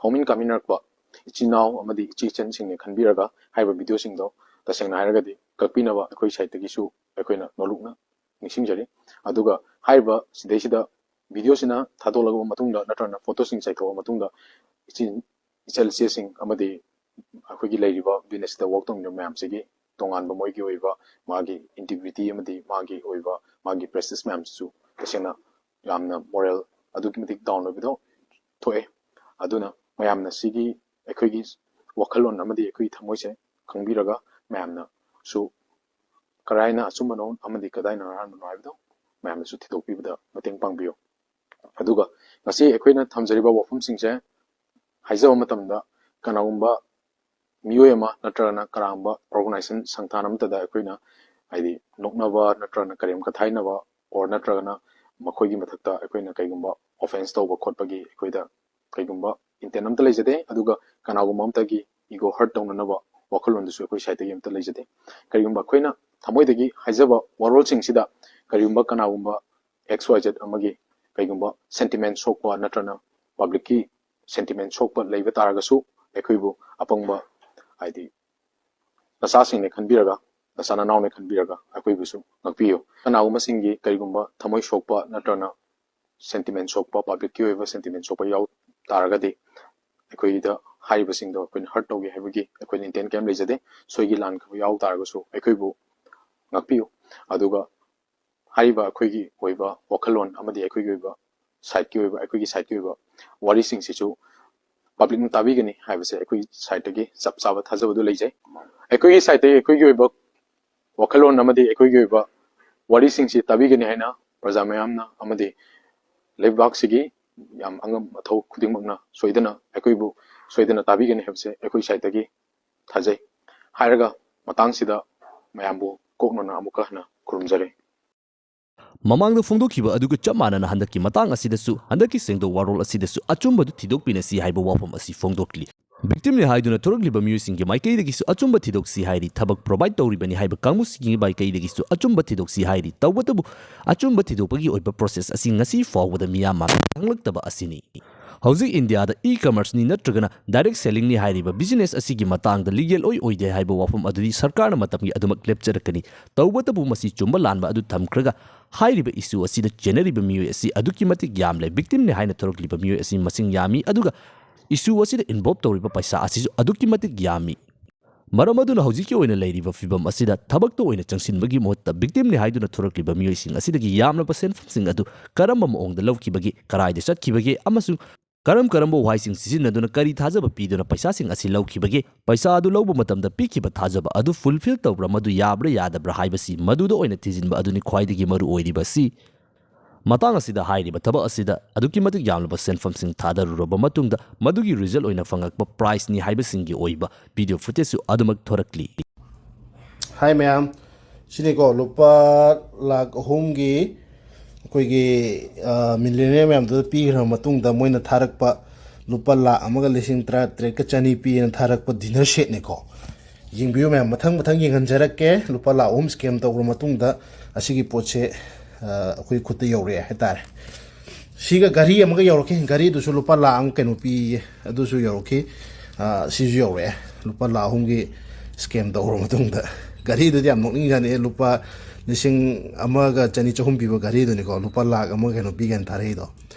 ꯍꯧꯃꯤꯟ ꯀꯥꯃꯤꯟꯅꯔꯛꯄ ꯏꯆꯤꯟ ꯏꯅꯥꯎ ꯑꯃꯗꯤ ꯏꯆꯦ ꯏꯆꯟꯁꯤꯡꯅ ꯈꯟꯕꯤꯔꯒ ꯍꯥꯏꯔꯤꯕ ꯚꯤꯗꯤꯑꯣꯁꯤꯡꯗꯣ ꯇꯁꯦꯡꯅ ꯍꯥꯏꯔꯒꯗꯤ ꯀꯛꯄꯤꯅꯕ ꯑꯩꯈꯣꯏ ꯁꯥꯏꯠꯇꯒꯤꯁꯨ ꯑꯩꯈꯣꯏꯅ ꯅꯣꯂꯨꯛꯅ ꯅꯤꯡꯁꯤꯡꯖꯔꯤ꯫ ꯑꯗꯨꯒ ꯍꯥꯏꯔꯤꯕ ꯁꯤꯗꯩꯁꯤꯗ ꯚꯤꯗꯤꯑꯣꯁꯤꯅ ꯊꯥꯗꯣꯛꯂꯕ ꯃꯇꯨꯡꯗ ꯅꯠꯇ꯭ꯔꯒꯅ ꯐꯣꯇꯣꯁꯤꯡ ꯆꯥꯏꯊꯣꯛꯑ ꯃꯇꯨꯡꯗ ꯏꯆꯤꯟ ꯏꯆꯜ ꯏꯆꯦꯁꯤꯡ ꯑꯃꯗꯤ ꯑꯩꯈꯣꯏꯒꯤ ꯂꯩꯔꯤꯕ ꯕꯤꯖꯤꯅꯦꯁꯇ ꯋꯥꯛ ꯇꯧꯃꯤꯟꯅꯕ ꯃꯌꯥꯝꯁꯤꯒꯤ ꯇꯣꯉꯥꯟꯕ ꯃꯣꯏꯒꯤ ꯑꯣꯏꯕ ꯃꯥꯒꯤ ꯏꯟꯇꯤꯒ꯭ꯔꯤꯇꯤ ꯑꯃꯗꯤ ꯃꯥꯒꯤ ꯑꯣꯏꯕ ꯃꯥꯒꯤ ꯄ꯭ꯔꯦꯁꯇꯤꯖ ꯃꯌꯥꯝꯁꯤꯁꯨ ꯇꯁꯦꯡꯅ ꯌꯥꯝꯅ ꯃꯣꯔꯦꯜ ꯑꯗꯨꯛꯀꯤ ꯃꯇꯤꯛ ꯗꯥꯎꯟ ꯑꯣꯏꯕꯗꯣ ꯊꯣꯛꯑꯦ꯫ ꯑꯗꯨꯅ ꯃꯌꯥꯝꯅ ꯁꯤꯒꯤ ꯑꯩꯈꯣꯏꯒꯤ ꯋꯥꯈꯜꯂꯣꯟ ꯑꯃꯗꯤ ꯑꯩꯈꯣꯏꯒꯤ ꯊꯃꯣꯏꯁꯦ ꯈꯪꯕꯤꯔꯒ ꯃꯌꯥꯝꯅꯁꯨ ꯀꯗꯥꯏꯅ ꯑꯆꯨꯝꯕꯅꯣ ꯑꯃꯗꯤ ꯀꯗꯥꯏꯅ ꯑꯔꯥꯟꯕꯅꯣ ꯍꯥꯏꯕꯗꯣ ꯃꯌꯥꯝꯅꯁꯨ ꯊꯤꯗꯣꯛꯄꯤꯕꯗ ꯃꯇꯦꯡ ꯄꯥꯡꯕꯤꯌꯨ꯫ ꯑꯗꯨꯒ ꯉꯁꯤ ꯑꯩꯈꯣꯏꯅ ꯊꯝꯖꯔꯤꯕ ꯋꯥꯐꯝꯁꯤꯡꯁꯦ ꯍꯥꯏꯖꯕ ꯃꯇꯝꯗ ꯀꯅꯥꯒꯨꯝꯕ ꯃꯤꯑꯣꯏ ꯑꯃ ꯅꯠꯇ꯭ꯔꯒꯅ ꯀꯅꯥꯒꯨꯝꯕ ꯑꯣꯔꯒꯅꯥꯏꯖꯦꯁꯟ ꯁꯪꯁꯊꯥꯟ ꯑꯃꯠꯇꯗ ꯑꯩꯈꯣꯏꯅ ꯍꯥꯏꯗꯤ ꯅꯣꯛꯅꯕ ꯅꯠꯇ꯭ꯔꯒꯅ ꯀꯔꯦꯝ ꯀꯊꯥꯏꯅꯕ or ꯅꯠꯇ꯭ꯔꯒꯅ ꯃꯈꯣꯏꯒꯤ ꯃꯊꯛꯇ ꯑꯩꯈꯣꯏꯅ ꯀꯩꯒꯨꯝꯕ ꯑꯣꯐꯦꯟꯁ ꯇꯧꯕ ꯈꯣꯠꯄꯒꯤ ꯑꯩꯈꯣꯏꯗ ꯀꯩꯒꯨꯝꯕ ꯏꯟꯇꯦꯟ ꯑꯝꯇ ꯂꯩꯖꯗꯦ꯫ ꯑꯗꯨꯒ ꯀꯅꯥꯒꯨꯝꯕ ꯑꯃꯠꯇꯒꯤ ꯏꯒꯣ ꯍꯔꯠ ꯇꯧꯅꯅꯕ ꯋꯥꯈꯜꯂꯣꯟꯗꯨꯁꯨ ꯑꯩꯈꯣꯏ ꯁꯥꯏꯠꯇꯒꯤ ꯑꯝꯇ ꯂꯩꯖꯗꯦ꯫ ꯀꯔꯤꯒꯨꯝꯕ ꯑꯩꯈꯣꯏꯅ ꯊꯃꯣꯏꯗꯒꯤ ꯍꯥꯏꯖꯕ ꯋꯥꯔꯣꯜꯁꯤꯡꯁꯤꯗ ꯀꯔꯤꯒꯨꯝꯕ ꯀꯅꯥꯒꯨꯝꯕ ꯑꯦꯛꯁ ꯋꯥꯏ ꯖꯦꯠ ꯑꯃꯒꯤ ꯀꯩꯒꯨꯝꯕ ꯁꯦꯟꯇꯤꯃꯦꯟ ꯁꯣꯛꯄ ꯅꯠꯇ꯭ꯔꯒꯅ ꯄꯕ꯭ꯂꯤꯛꯀꯤ ꯁꯦꯟꯇꯤꯃꯦꯟ ꯁꯣꯛꯄ ꯂꯩꯕ ꯇꯥꯔꯒꯁꯨ ꯑꯩꯈꯣꯏꯕꯨ ꯑꯄꯪꯕ ꯍꯥꯏꯗꯤ ꯅꯆꯥꯁꯤꯡꯅ ꯈꯟꯕꯤꯔꯒ ꯅꯆꯥ ꯅꯅꯥꯎꯅ ꯈꯟꯕꯤꯔꯒ ꯑꯩꯈꯣꯏꯕꯨꯁꯨ ꯉꯥꯛꯄꯤꯌꯨ꯫ ꯀꯅꯥꯒꯨꯝꯕꯁꯤꯡꯒꯤ ꯀꯔꯤꯒꯨꯝꯕ ꯊꯃꯣꯏ ꯁꯣꯛꯄ ꯅꯠꯇ꯭ꯔꯒꯅ ꯁꯦꯟꯇꯤꯃꯦꯟ ꯁꯣꯛꯄ, ꯄꯕ꯭ꯂꯤꯛꯀꯤ ꯑꯣꯏꯕ ꯁꯦꯟꯇꯤꯃꯦꯟ ꯁꯣꯛꯄ ꯌꯥꯎ ꯇꯥꯔꯒꯗꯤ ꯑꯩꯈꯣꯏꯗ ꯍꯥꯏꯔꯤꯕꯁꯤꯡꯗꯣ ꯑꯩꯈꯣꯏꯅ ꯍꯔꯠ ꯇꯧꯒꯦ ꯍꯥꯏꯕꯒꯤ ꯑꯩꯈꯣꯏꯅ ꯏꯟꯇꯦꯟ ꯀꯔꯤꯝ ꯂꯩꯖꯗꯦ꯫ ꯁꯣꯏꯒꯤ ꯂꯥꯟꯈꯕ ꯌꯥꯎ ꯇꯥꯔꯒꯁꯨ ꯑꯩꯈꯣꯏꯕꯨ ꯉꯥꯛꯄꯤꯌꯨ꯫ ꯑꯗꯨꯒ ꯍꯥꯏꯔꯤꯕ ꯑꯩꯈꯣꯏꯒꯤ ꯑꯣꯏꯕ ꯋꯥꯈꯜꯂꯣꯟ ꯑꯃꯗꯤ ꯑꯩꯈꯣꯏꯒꯤ ꯑꯣꯏꯕ ꯁꯥꯏꯠꯀꯤ ꯑꯣꯏꯕ, ꯑꯩꯈꯣꯏꯒꯤ ꯁꯥꯏꯠꯀꯤ ꯑꯣꯏꯕ ꯋꯥꯔꯤꯁꯤꯡꯁꯤꯁꯨ ꯄꯕ꯭ꯂꯤꯛꯅ ꯇꯥꯕꯤꯒꯅꯤ ꯍꯥꯏꯕꯁꯦ ꯑꯩꯈꯣꯏꯒꯤ ꯁꯥꯏꯠꯇꯒꯤ ꯆꯞ ꯆꯥꯕ ꯊꯥꯖꯕꯗꯨ ꯂꯩꯖꯩ꯫ ꯑꯩꯈꯣꯏꯒꯤ ꯁꯥꯏꯠꯇꯒꯤ ꯑꯩꯈꯣꯏꯒꯤ ꯑꯣꯏꯕ ꯋꯥꯈꯜꯂꯣꯟ ꯑꯃꯗꯤ ꯑꯩꯈꯣꯏꯒꯤ ꯑꯣꯏꯕ ꯋꯥꯔꯤꯁꯤꯡꯁꯤ ꯇꯥꯕꯤꯒꯅꯤ ꯍꯥꯏꯅ ꯄ꯭ꯔꯖꯥ ꯃꯌꯥꯝꯅ ꯑꯃꯗꯤ ꯂꯩꯕꯥꯛꯁꯤꯒꯤ ꯌꯥꯝ ꯑꯉꯝ ꯑꯊꯧ ꯈꯨꯗꯤꯡꯃꯛꯅ ꯁꯣꯏꯗꯅ ꯑꯩꯈꯣꯏꯕꯨ ꯁꯣꯏꯗꯅ ꯇꯥꯕꯤꯒꯅꯤ ꯍꯥꯏꯕꯁꯦ ꯑꯩꯈꯣꯏ ꯁꯥꯏꯠꯇꯒꯤ ꯊꯥꯖꯩ꯫ ꯍꯥꯏꯔꯒ ꯃꯇꯥꯡꯁꯤꯗ ꯃꯌꯥꯝꯕꯨ ꯀꯣꯛꯅꯅ ꯑꯃꯨꯛꯀ ꯍꯟꯅ ꯈꯨꯔꯨꯝꯖꯔꯤ꯫ ꯃꯃꯥꯡꯗ ꯐꯣꯡꯗꯣꯛꯈꯤꯕ ꯑꯗꯨꯒ ꯆꯞ ꯃꯥꯟꯅꯅ ꯍꯟꯗꯛꯀꯤ ꯃꯇꯥꯡ ꯑꯁꯤꯗꯁꯨ, ꯍꯟꯗꯛꯀꯤ ꯁꯦꯡꯗꯣꯛ ꯋꯥꯔꯣꯜ ꯑꯁꯤꯗꯁꯨ ꯑꯆꯨꯝꯕꯗꯨ ꯊꯤꯗꯣꯛꯄꯤꯅꯁꯤ ꯍꯥꯏꯕ ꯋꯥꯐꯝ ꯑꯁꯤ ꯐꯣꯡꯗꯣꯛꯂꯤ꯫ ꯚꯤꯛꯇꯤꯝꯅꯤ ꯍꯥꯏꯗꯨꯅ ꯊꯣꯔꯛꯂꯤꯕ ꯃꯤꯑꯣꯏꯁꯤꯡꯒꯤ ꯃꯥꯏꯀꯩꯗꯒꯤꯁꯨ ꯑꯆꯨꯝꯕ ꯊꯤꯗꯣꯛꯁꯤ ꯍꯥꯏꯔꯤ, ꯊꯕꯛ ꯄ꯭ꯔꯣꯚꯥꯏꯗ ꯇꯧꯔꯤꯕꯅꯤ ꯍꯥꯏꯕ ꯀꯥꯡꯕꯨꯁꯤꯡꯒꯤ ꯃꯥꯏꯀꯩꯗꯒꯤꯁꯨ ꯑꯆꯨꯝꯕ ꯊꯤꯗꯣꯛꯁꯤ ꯍꯥꯏꯔꯤ꯫ ꯇꯧꯕꯇꯕꯨ, ꯑꯆꯨꯝꯕ ꯊꯤꯗꯣꯛꯄꯒꯤ ꯑꯣꯏꯕ ꯄ꯭ꯔꯣꯁꯦꯁ ꯑꯁꯤ ꯉꯁꯤ ꯐꯥꯎꯕꯗ ꯃꯤꯌꯥꯝ ꯃꯥꯡꯗ ꯈꯪꯂꯛꯇꯕ ꯑꯁꯤꯅꯤ꯫ ꯍꯧꯖꯤꯛ ꯏꯟꯗꯤꯌꯥꯗ ꯏ ꯀꯃꯔꯁꯅꯤ ꯅꯠꯇ꯭ꯔꯒꯅ ꯗꯥꯏꯔꯦꯛ ꯁꯦꯂꯤꯡꯅꯤ ꯍꯥꯏꯔꯤꯕ ꯕꯤꯖꯤꯅꯦꯁ ꯑꯁꯤꯒꯤ ꯃꯇꯥꯡꯗ ꯂꯤꯒꯦꯜ ꯑꯣꯏ ꯑꯣꯏꯗꯦ ꯍꯥꯏꯕ ꯋꯥꯐꯝ ꯑꯗꯨꯗꯤ ꯁꯔꯀꯥꯔꯅ ꯃꯇꯝꯒꯤ ꯑꯗꯨꯃꯛ ꯂꯦꯞꯆꯔꯛꯀꯅꯤ꯫ ꯇꯧꯕꯇꯕꯨ, ꯃꯁꯤ ꯆꯨꯝꯕ ꯂꯥꯟꯕ ꯑꯗꯨ ꯊꯝꯈ꯭ꯔꯒ, ꯍꯥꯏꯔꯤꯕ ꯏꯁꯨ ꯑꯁꯤꯗ ꯆꯦꯟꯅꯔꯤꯕ ꯃꯤꯑꯣꯏ ꯑꯁꯤ ꯑꯗꯨꯛꯀꯤ ꯃꯇꯤꯛ ꯌꯥꯝꯂꯦ꯫ ꯚꯤꯛꯇꯤꯝꯅꯤ ꯍꯥꯏꯅ ꯊꯣꯔꯛꯂꯤꯕ ꯃꯤꯑꯣꯏ ꯑꯁꯤ ꯃꯁꯤꯡ ꯌꯥꯝꯃꯤ, ꯑꯗꯨꯒ ꯏꯁꯨ ꯑꯁꯤꯗ ꯏꯟꯚꯣꯜꯕ ꯇꯧꯔꯤꯕ ꯄꯩꯁꯥ ꯑꯁꯤꯁꯨ ꯑꯗꯨꯛꯀꯤ ꯃꯇꯤꯛ ꯌꯥꯝꯃꯤ꯫ ꯃꯔꯝ ꯑꯗꯨꯅ ꯍꯧꯖꯤꯛꯀꯤ ꯑꯣꯏꯅ ꯂꯩꯔꯤꯕ ꯐꯤꯕꯝ ꯑꯁꯤꯗ ꯊꯕꯛꯇ ꯑꯣꯏꯅ ꯆꯪꯁꯤꯟꯕꯒꯤ ꯃꯍꯨꯠꯇ, ꯚꯤꯛꯇꯤꯝꯅꯤ ꯍꯥꯏꯗꯨꯅ ꯊꯣꯔꯛꯂꯤꯕ ꯃꯤꯑꯣꯏꯁꯤꯡ ꯑꯁꯤꯗꯒꯤ ꯌꯥꯝꯂꯕ ꯁꯦꯟꯐꯝꯁꯤꯡ ꯑꯗꯨ ꯀꯔꯝꯕ ꯃꯑꯣꯡꯗ ꯂꯧꯈꯤꯕꯒꯦ, ꯀꯗꯥꯏꯗ ꯆꯠꯈꯤꯕꯒꯦ, ꯑꯃꯁꯨꯡ ꯀꯔꯝ ꯀꯔꯝꯕ ꯋꯥꯍꯩꯁꯤꯡ ꯁꯤꯖꯤꯟꯅꯗꯨꯅ ꯀꯔꯤ ꯊꯥꯖꯕ ꯄꯤꯗꯨꯅ ꯄꯩꯁꯥꯁꯤꯡ ꯑꯁꯤ ꯂꯧꯈꯤꯕꯒꯦ? ꯄꯩꯁꯥ ꯑꯗꯨ ꯂꯧꯕ ꯃꯇꯝꯗ ꯄꯤꯈꯤꯕ ꯊꯥꯖꯕ ꯑꯗꯨ ꯐꯨꯜꯐꯤꯜ ꯇꯧꯕ꯭ꯔꯥ, ꯃꯗꯨ ꯌꯥꯕ꯭ꯔꯥ ꯌꯥꯗꯕ꯭ꯔꯥ ꯍꯥꯏꯕꯁꯤ ꯃꯗꯨꯗ ꯑꯣꯏꯅ ꯊꯤꯖꯤꯟꯕ ꯑꯗꯨꯅꯤ ꯈ꯭ꯋꯥꯏꯗꯒꯤ ꯃꯔꯨ ꯑꯣꯏꯔꯤꯕꯁꯤ꯫ ꯃꯇꯥꯡ ꯑꯁꯤꯗ ꯍꯥꯏꯔꯤꯕ ꯊꯕꯛ ꯑꯁꯤꯗ ꯑꯗꯨꯛꯀꯤ ꯃꯇꯤꯛ ꯌꯥꯝꯂꯕ ꯁꯦꯟꯐꯝꯁꯤꯡ ꯊꯥꯗꯔꯨꯔꯕ ꯃꯇꯨꯡꯗ, ꯃꯗꯨꯒꯤ ꯔꯤꯖꯜ ꯑꯣꯏꯅ ꯐꯪꯂꯛꯄ ꯄ꯭ꯔꯥꯏꯖꯅꯤ ꯍꯥꯏꯕꯁꯤꯡꯒꯤ ꯑꯣꯏꯕ ꯚꯤꯗꯤꯑꯣ ꯐꯨꯇꯦꯖꯁꯨ ꯑꯗꯨꯃꯛ ꯊꯣꯔꯛꯂꯤ꯫ ꯍꯥꯏ ꯃꯌꯥꯝ, ꯁꯤꯅꯤꯀꯣ, ꯂꯨꯄꯥ ꯂꯥꯛ ꯑꯍꯨꯝꯒꯤ ꯑꯩꯈꯣꯏꯒꯤ ꯃꯤꯂꯤꯅꯤꯌꯔ ꯃꯌꯥꯝꯗꯨꯗ ꯄꯤꯈ꯭ꯔꯕ ꯃꯇꯨꯡꯗ, ꯃꯣꯏꯅ ꯊꯥꯔꯛꯄ ꯂꯨꯄꯥ ꯂꯥꯛ ꯑꯃꯒ ꯂꯤꯁꯤꯡ ꯇꯔꯥ ꯇꯔꯦꯠꯀ ꯆꯅꯤ ꯄꯤꯅ ꯊꯥꯔꯛꯄ ꯗꯤꯅꯔ ꯁꯦꯠꯅꯤꯀꯣ꯫ ꯌꯦꯡꯕꯤꯌꯨ ꯃꯌꯥꯝ, ꯃꯊꯪ ꯃꯊꯪ ꯌꯦꯡꯍꯟꯖꯔꯛꯀꯦ꯫ ꯂꯨꯄꯥ ꯂꯥꯛ ꯑꯍꯨꯝ ꯁ꯭ꯀꯦꯝ ꯇꯧꯈ꯭ꯔ ꯃꯇꯨꯡꯗ ꯑꯁꯤꯒꯤ ꯄꯣꯠꯁꯦ, ꯑ, ꯑꯩꯈꯣꯏ ꯈꯨꯠꯇ ꯌꯧꯔꯛꯑꯦ ꯍꯥꯏꯇꯥꯔꯦ꯫ ꯁꯤꯒ ꯘꯔꯤ ꯑꯃꯒ ꯌꯧꯔꯛꯈꯤ꯫ ꯘꯔꯤꯗꯨꯁꯨ ꯂꯨꯄꯥ ꯂꯥꯛ ꯑꯃ ꯀꯩꯅꯣ ꯄꯤꯌꯦ, ꯑꯗꯨꯁꯨ ꯌꯧꯔꯛꯈꯤ꯫ ꯑ, ꯁꯤꯁꯨ ꯌꯧꯔꯛꯑꯦ, ꯂꯨꯄꯥ ꯂꯥꯛ ꯑꯍꯨꯝꯒꯤ ꯁ꯭ꯀꯦꯝ ꯇꯧꯈ꯭ꯔ ꯃꯇꯨꯡꯗ꯫ ꯘꯔꯤꯗꯨꯗꯤ ꯌꯥꯝ ꯅꯣꯛꯅꯤꯡꯖꯥꯠꯅꯤ꯫ ꯂꯨꯄꯥ ꯂꯤꯁꯤꯡ ꯑꯃꯒ ꯆꯅꯤ ꯆꯍꯨꯝ ꯄꯤꯕ ꯘꯔꯤꯗꯨꯅꯤꯀꯣ, ꯂꯨꯄꯥ ꯂꯥꯛ ꯑꯃ ꯀꯩꯅꯣ ꯄꯤꯒꯦꯅ ꯊꯥꯔꯛꯏꯗꯣ꯫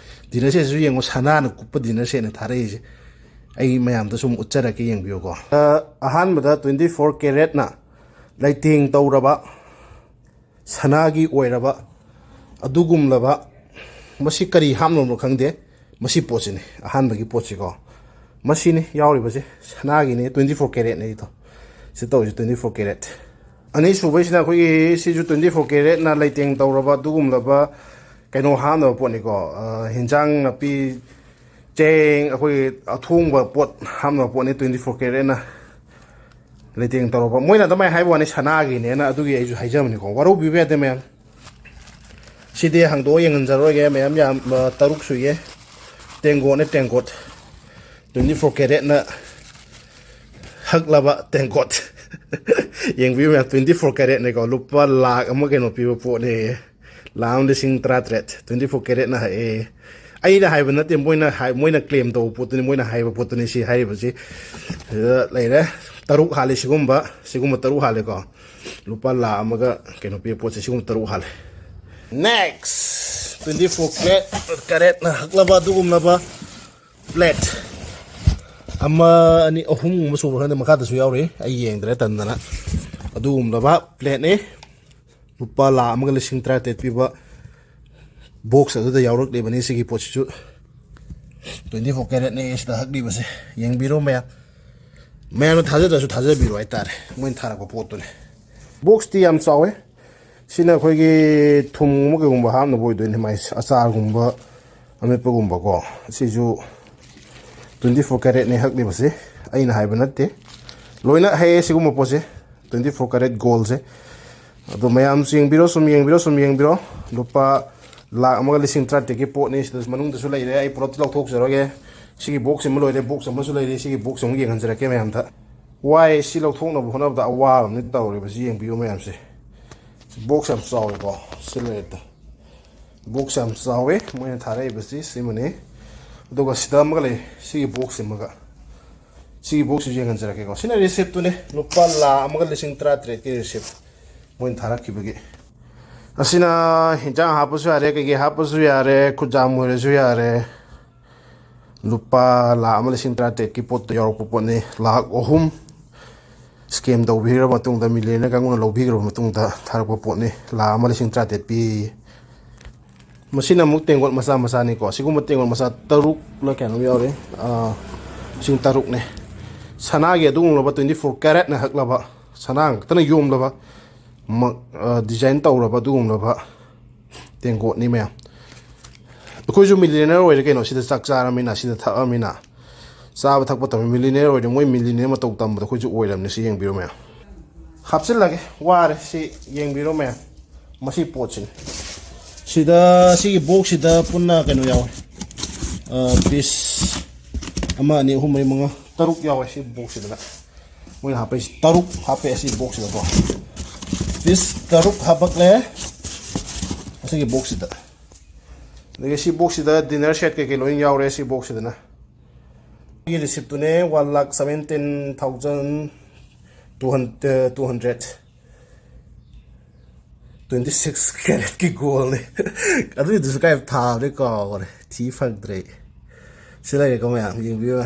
ꯗꯤꯅꯔ ꯁꯦꯠꯁꯨ ꯌꯦꯡꯉꯣ, ꯁꯅꯥꯅ ꯀꯨꯞꯄ ꯗꯤꯅꯔ ꯁꯦꯠꯅ ꯊꯥꯔꯛꯏꯁꯦ꯫ ꯑꯩ ꯃꯌꯥꯝꯗ ꯁꯨꯝ ꯎꯠꯆꯔꯛꯀꯦ, ꯌꯦꯡꯕꯤꯌꯨꯀꯣ꯫ ꯑ, ꯑꯍꯥꯟꯕꯗ ꯇ꯭ꯋꯦꯟꯇꯤ ꯐꯣꯔ ꯀꯦꯔꯦꯠꯅ ꯂꯩꯇꯦꯡ ꯇꯧꯔꯕ ꯁꯅꯥꯒꯤ ꯑꯣꯏꯔꯕ ꯑꯗꯨꯒꯨꯝꯂꯕ, ꯃꯁꯤ ꯀꯔꯤ ꯍꯥꯞꯅꯕꯅꯣ ꯈꯪꯗꯦ꯫ ꯃꯁꯤ ꯄꯣꯠꯁꯤꯅꯤ, ꯑꯍꯥꯟꯕꯒꯤ ꯄꯣꯠꯁꯤꯀꯣ꯫ ꯃꯁꯤꯅꯤ ꯌꯥꯎꯔꯤꯕꯁꯦ, ꯁꯅꯥꯒꯤꯅꯤ, ꯇ꯭ꯋꯦꯟꯇꯤ ꯐꯣꯔ ꯀꯦꯔꯦꯠꯅꯤ ꯑꯩꯗꯣ꯫ ꯁꯤ ꯇꯧꯔꯤꯁꯦ ꯇ꯭ꯋꯦꯟꯇꯤ ꯐꯣꯔ ꯀꯦꯔꯦꯠ꯫ ꯑꯅꯤꯁꯨꯕꯩꯁꯤꯅ ꯑꯩꯈꯣꯏꯒꯤ ꯁꯤꯁꯨ ꯇ꯭ꯋꯦꯟꯇꯤ ꯐꯣꯔ ꯀꯦꯔꯦꯠꯅ ꯂꯩꯇꯦꯡ ꯇꯧꯔꯕ ꯑꯗꯨꯒꯨꯝꯂꯕ ꯀꯩꯅꯣ ꯍꯥꯞꯅꯕ ꯄꯣꯠꯅꯤꯀꯣ꯫ ꯑ, ꯍꯤꯟꯖꯥꯡ ꯅꯥꯄꯤ, ꯆꯦꯡ, ꯑꯩꯈꯣꯏꯒꯤ ꯑꯊꯣꯡꯕ ꯄꯣꯠ ꯍꯥꯞꯅꯕ ꯄꯣꯠꯅꯤ, ꯇ꯭ꯋꯦꯟꯇꯤ ꯐꯣꯔ ꯀꯦꯔꯦꯠꯅ꯫ ꯂꯩꯇꯦꯡ ꯇꯧꯔꯕ꯫ ꯃꯣꯏꯅ ꯑꯗꯨꯃꯥꯏꯅ ꯍꯥꯏꯕ ꯋꯥꯅꯤ, ꯁꯅꯥꯒꯤꯅꯦꯅ꯫ ꯑꯗꯨꯒꯤ ꯑꯩꯁꯨ ꯍꯥꯏꯖꯕꯅꯤꯀꯣ, ꯋꯥꯔꯧꯕꯤꯕ ꯌꯥꯗꯦ ꯃꯌꯥꯝ꯫ ꯁꯤꯗꯤ ꯍꯥꯡꯗꯣꯛꯑ ꯌꯦꯡꯍꯟꯖꯔꯣꯏꯒꯦ꯫ ꯃꯌꯥꯝ ꯌꯥꯝ, ꯑ, ꯇꯔꯨꯛ ꯁꯨꯏꯌꯦ꯫ ꯇꯦꯡꯒꯣꯠꯅꯦ, ꯇꯦꯡꯒꯣꯠ꯫ Twenty four caratꯅ ꯍꯛꯂꯕ ꯇꯦꯡꯀꯣꯠ꯫ ꯌꯦꯡꯕꯤꯌꯨ ꯃꯌꯥꯝ, twenty four caratꯅꯦꯀꯣ, ꯂꯨꯄꯥ ꯂꯥꯈ ꯑꯃ ꯀꯩꯅꯣ ꯄꯤꯕ ꯄꯣꯠꯅꯦ꯫ ꯂꯥꯈ ꯑꯃ ꯂꯤꯁꯤꯡ ꯇꯔꯥꯇꯔꯦꯠ, twenty four caratꯅ ꯍꯛꯑꯦ꯫ ꯑꯩꯅ ꯍꯥꯏꯕ ꯅꯠꯇꯦ, ꯃꯣꯏꯅ ꯍꯥꯏ-, ꯃꯣꯏꯅ claim ꯇꯧꯕ ꯄꯣꯠꯇꯨꯅꯤ, ꯃꯣꯏꯅ ꯍꯥꯏꯕ ꯄꯣꯠꯇꯨꯅꯤ ꯁꯤ ꯍꯥꯏꯔꯤꯕꯁꯤ꯫ ꯁꯤꯗ ꯂꯩꯔꯦ꯫ ꯇꯔꯨꯛ ꯍꯥꯜꯂꯤ ꯁꯤꯒꯨꯝꯕ, ꯁꯤꯒꯨꯝꯕ ꯇꯔꯨꯛ ꯍꯥꯜꯂꯦꯀꯣ꯫ ꯂꯨꯄꯥ ꯂꯥꯈ ꯑꯃꯒ ꯀꯩꯅꯣ ꯄꯤꯕ ꯄꯣꯠꯁꯦ ꯁꯤꯒꯨꯝꯕ ꯇꯔꯨꯛ ꯍꯥꯜꯂꯦ꯫ Next, twenty four carat, caratꯅ ꯍꯛꯂꯕ ꯑꯗꯨꯒꯨꯝꯂꯕ plate ꯑꯃ, ꯑꯅꯤ, ꯑꯍꯨꯝꯒꯨꯝꯕ ꯁꯨꯕ꯭ꯔꯥ ꯈꯪꯗꯦ, ꯃꯈꯥꯗꯁꯨ ꯌꯥꯎꯔꯤ, ꯑꯩ ꯌꯦꯡꯗ꯭ꯔꯦ ꯇꯟꯗꯅ꯫ ꯑꯗꯨꯒꯨꯝꯂꯕ plateꯅꯤ꯫ ꯂꯨꯄꯥ ꯂꯥꯈ ꯑꯃꯒ ꯂꯤꯁꯤꯡ ꯇꯔꯥꯇꯔꯦꯠ ꯄꯤꯕ box ꯑꯗꯨꯗ ꯌꯥꯎꯔꯛꯂꯤꯕꯅꯤ꯫ ꯁꯤꯒꯤ ꯄꯣꯠꯁꯤꯁꯨ twenty four caratꯅꯦ ꯁꯤꯗ ꯍꯛꯂꯤꯕꯁꯦ꯫ ꯌꯦꯡꯕꯤꯔꯣ ꯃꯌꯥꯝ, ꯃꯌꯥꯝꯅ ꯊꯥꯖꯗ꯭ꯔꯁꯨ ꯊꯥꯖꯕꯤꯔꯣ ꯍꯥꯏꯇꯥꯔꯦ, ꯃꯣꯏꯅ ꯊꯥꯔꯛꯄ ꯄꯣꯠꯇꯨꯅꯦ꯫ Boxꯇꯤ ꯌꯥꯝ ꯆꯥꯎꯋꯦ꯫ ꯁꯤꯅ ꯑꯩꯈꯣꯏꯒꯤ ꯊꯨꯝꯒꯨꯝꯕ ꯀꯩꯒꯨꯝꯕ ꯍꯥꯞꯅꯕ ꯑꯣꯏꯗꯣꯏꯅꯦ, ꯃꯥꯏ ꯑꯆꯥꯔꯒꯨꯝꯕ ꯑꯃꯦꯠꯄꯒꯨꯝꯕꯀꯣ꯫ ꯁꯤꯁꯨ twenty four caratꯅꯦ ꯍꯛꯂꯤꯕꯁꯦ, ꯑꯩꯅ ꯍꯥꯏꯕ ꯅꯠꯇꯦ, ꯂꯣꯏꯅ ꯍꯛꯑꯦ ꯁꯤꯒꯨꯝꯕ ꯄꯣꯠꯁꯦ, twenty four carat goldꯁꯦ꯫ ꯑꯗꯣ ꯃꯌꯥꯝꯁꯨ ꯌꯦꯡꯕꯤꯔꯣ, ꯁꯨꯝ ꯌꯦꯡꯕꯤꯔꯣ, ꯁꯨꯝ ꯌꯦꯡꯕꯤꯔꯣ꯫ ꯂꯨꯄꯥ ꯂꯥꯈ ꯑꯃꯒ ꯂꯤꯁꯤꯡ ꯇꯔꯥꯇꯔꯦꯠꯀꯤ ꯄꯣꯠꯅꯤ꯫ ꯁꯤꯗ ꯃꯅꯨꯡꯗꯁꯨ ꯂꯩꯔꯦ, ꯑꯩ ꯄꯨꯂꯞꯇꯤ ꯂꯧꯊꯣꯛꯆꯔꯒꯦ꯫ ꯁꯤꯒꯤ box ꯑꯃ ꯂꯣꯏꯔꯦ, box ꯑꯃꯁꯨ ꯂꯩꯔꯦ꯫ ꯁꯤꯒꯤ box ꯑꯃꯨꯛ ꯌꯦꯡꯍꯟꯖꯔꯛꯀꯦ ꯃꯌꯥꯝꯗ꯫ ꯋꯥꯏ, ꯁꯤ ꯂꯧꯊꯣꯛꯅꯕ ꯍꯣꯠꯅꯕꯗ ꯑꯋꯥꯕ ꯑꯃꯅꯤ ꯇꯧꯔꯤꯕꯁꯤ꯫ ꯌꯦꯡꯕꯤꯌꯨ ꯃꯌꯥꯝꯁꯦ, box ꯌꯥꯝ ꯆꯥꯎꯋꯦꯀꯣ꯫ ꯁꯤ ꯂꯩꯔꯦ꯫ Box ꯌꯥꯝ ꯆꯥꯎꯋꯦ ꯃꯣꯏꯅ ꯊꯥꯔꯛꯏꯕꯁꯤ, ꯁꯤꯃꯅꯤ꯫ ꯑꯗꯨꯒ ꯁꯤꯗ ꯑꯃꯒ ꯂꯩ, ꯁꯤꯒꯤ box ꯑꯃꯒ꯫ ꯁꯤꯒꯤ boxꯁꯤ ꯌꯦꯡꯍꯟꯖꯔꯛꯀꯦꯀꯣ꯫ ꯁꯤꯅ receiptꯇꯨꯅꯦ, ꯂꯨꯄꯥ ꯂꯥꯈ ꯑꯃꯒ ꯂꯤꯁꯤꯡ ꯇꯔꯥꯇꯔꯦꯠꯀꯤ receipt ꯃꯣꯏꯅ ꯊꯥꯔꯛꯈꯤꯕꯒꯤ꯫ ꯑꯁꯤꯅ ꯏꯟꯖꯥꯡ ꯍꯥꯞꯄꯁꯨ ꯌꯥꯔꯦ, ꯀꯩꯀꯩ ꯍꯥꯞꯄꯁꯨ ꯌꯥꯔꯦ, ꯈꯨꯖꯥꯝ ꯑꯣꯏꯔꯁꯨ ꯌꯥꯔꯦ꯫ ꯂꯨꯄꯥ ꯂꯥꯈ ꯑꯃ ꯂꯤꯁꯤꯡ ꯇꯔꯥꯇꯔꯦꯠꯀꯤ ꯄꯣꯠꯇ ꯌꯥꯎꯔꯛꯄ ꯄꯣꯠꯅꯤ꯫ ꯂꯥꯈ ꯑꯍꯨꯝ scam ꯇꯧꯕꯤꯈ꯭ꯔꯕ ꯃꯇꯨꯡꯗ, millionaire ꯀꯥꯡꯕꯨꯅ ꯂꯧꯕꯤꯈ꯭ꯔꯕ ꯃꯇꯨꯡꯗ ꯊꯥꯔꯛꯄ ꯄꯣꯠꯅꯤ꯫ ꯂꯥꯈ ꯑꯃ ꯂꯤꯁꯤꯡ ꯇꯔꯥꯇꯔꯦꯠ ꯄꯤ꯫ ꯃꯁꯤꯅ ꯑꯃꯨꯛ ꯇꯦꯡꯀꯣꯠ ꯃꯆꯥ ꯃꯆꯥꯅꯤꯀꯣ꯫ ꯁꯤꯒꯨꯝꯕ ꯇꯦꯡꯀꯣꯠ ꯃꯆꯥ ꯇꯔꯨꯛꯂ ꯀꯌꯥꯅꯣꯝ ꯌꯥꯎꯔꯤ꯫ ꯑꯥ, ꯂꯤꯁꯤꯡ ꯇꯔꯨꯛꯅꯦ꯫ ꯁꯅꯥꯒꯤ ꯑꯗꯨꯒꯨꯝꯂꯕ twenty four caratꯅ ꯍꯛꯂꯕ, ꯁꯅꯥ ꯉꯥꯛꯇꯅ ꯌꯣꯝꯂꯕ, ꯃ-, ꯑꯥ, design ꯇꯧꯔꯕ ꯑꯗꯨꯒꯨꯝꯂꯕ ꯇꯦꯡꯀꯣꯠꯅꯤ ꯃꯌꯥꯝ꯫ ꯑꯩꯈꯣꯏꯁꯨ millionaire ꯑꯣꯏꯔꯦ ꯀꯩꯅꯣ, ꯁꯤꯗ ꯆꯥꯛ ꯆꯥꯔꯃꯤꯅ, ꯁꯤꯗ ꯊꯛꯑꯃꯤꯅ꯫ ꯆꯥꯕ ꯊꯛꯄ ꯇꯝꯃꯤ, ꯃꯤꯂꯤꯅꯤꯌꯔ ꯑꯣꯏꯔꯗꯤ ꯃꯣꯏ ꯃꯤꯂꯤꯅꯤꯌꯔ ꯃꯇꯧ ꯇꯝꯕꯗꯣ ꯑꯩꯈꯣꯏꯁꯨ ꯑꯣꯏꯔꯝꯅꯦ꯫ ꯁꯤ ꯌꯦꯡꯕꯤꯔꯣ ꯃꯌꯥꯝ, ꯍꯥꯞꯆꯤꯜꯂꯒꯦ, ꯋꯥꯔꯦ꯫ ꯁꯤ ꯌꯦꯡꯕꯤꯔꯣ ꯃꯌꯥꯝ, ꯃꯁꯤ ꯄꯣꯠꯁꯤꯅꯤ꯫ ꯁꯤꯗ ꯁꯤꯒꯤ ꯕꯣꯛꯁꯁꯤꯗ ꯄꯨꯟꯅ ꯀꯩꯅꯣ ꯌꯥꯎꯋꯦ, ꯄꯤꯁ ꯑꯃ, ꯑꯅꯤ, ꯑꯍꯨꯝ, ꯃꯔꯤ, ꯃꯉꯥ, ꯇꯔꯨꯛ ꯌꯥꯎꯋꯦ꯫ ꯁꯤ ꯕꯣꯛꯁꯁꯤꯗꯅ ꯃꯣꯏꯅ ꯍꯥꯞꯄꯛꯏꯁꯦ ꯇꯔꯨꯛ ꯍꯥꯞꯄꯦ꯫ ꯁꯤ ꯕꯣꯛꯁꯁꯤꯗꯀꯣ ꯄꯤꯁ ꯇꯔꯨꯛ ꯍꯥꯞꯄꯛꯂꯦ ꯑꯁꯤꯒꯤ ꯕꯣꯛꯁꯁꯤꯗ꯫ ꯑꯗꯒꯤ ꯁꯤ ꯕꯣꯛꯁꯁꯤꯗ ꯗꯤꯅꯔ ꯁꯦꯠ ꯀꯩꯀꯩ ꯂꯣꯏ ꯌꯥꯎꯔꯦ꯫ ꯁꯤ ꯕꯣꯛꯁꯁꯤꯗꯅ ꯑꯩꯒꯤ ꯔꯤꯁꯤꯞꯇꯨꯅꯦ, one lakh seventeen thousand two hundred, two hundred twenty six ꯀꯦꯔꯦꯠꯀꯤ ꯒꯣꯜꯅꯦ꯫ ꯑꯗꯨꯒꯤꯗꯨꯁꯨ ꯀꯥꯏ ꯊꯥꯕꯗꯤ ꯀꯥꯎꯈ꯭ꯔꯦ, ꯊꯤ ꯐꯪꯗ꯭ꯔꯦ꯫ ꯁꯤ ꯂꯩꯔꯦꯀꯣ ꯃꯌꯥꯝ, ꯌꯦꯡꯕꯤꯌꯨ꯫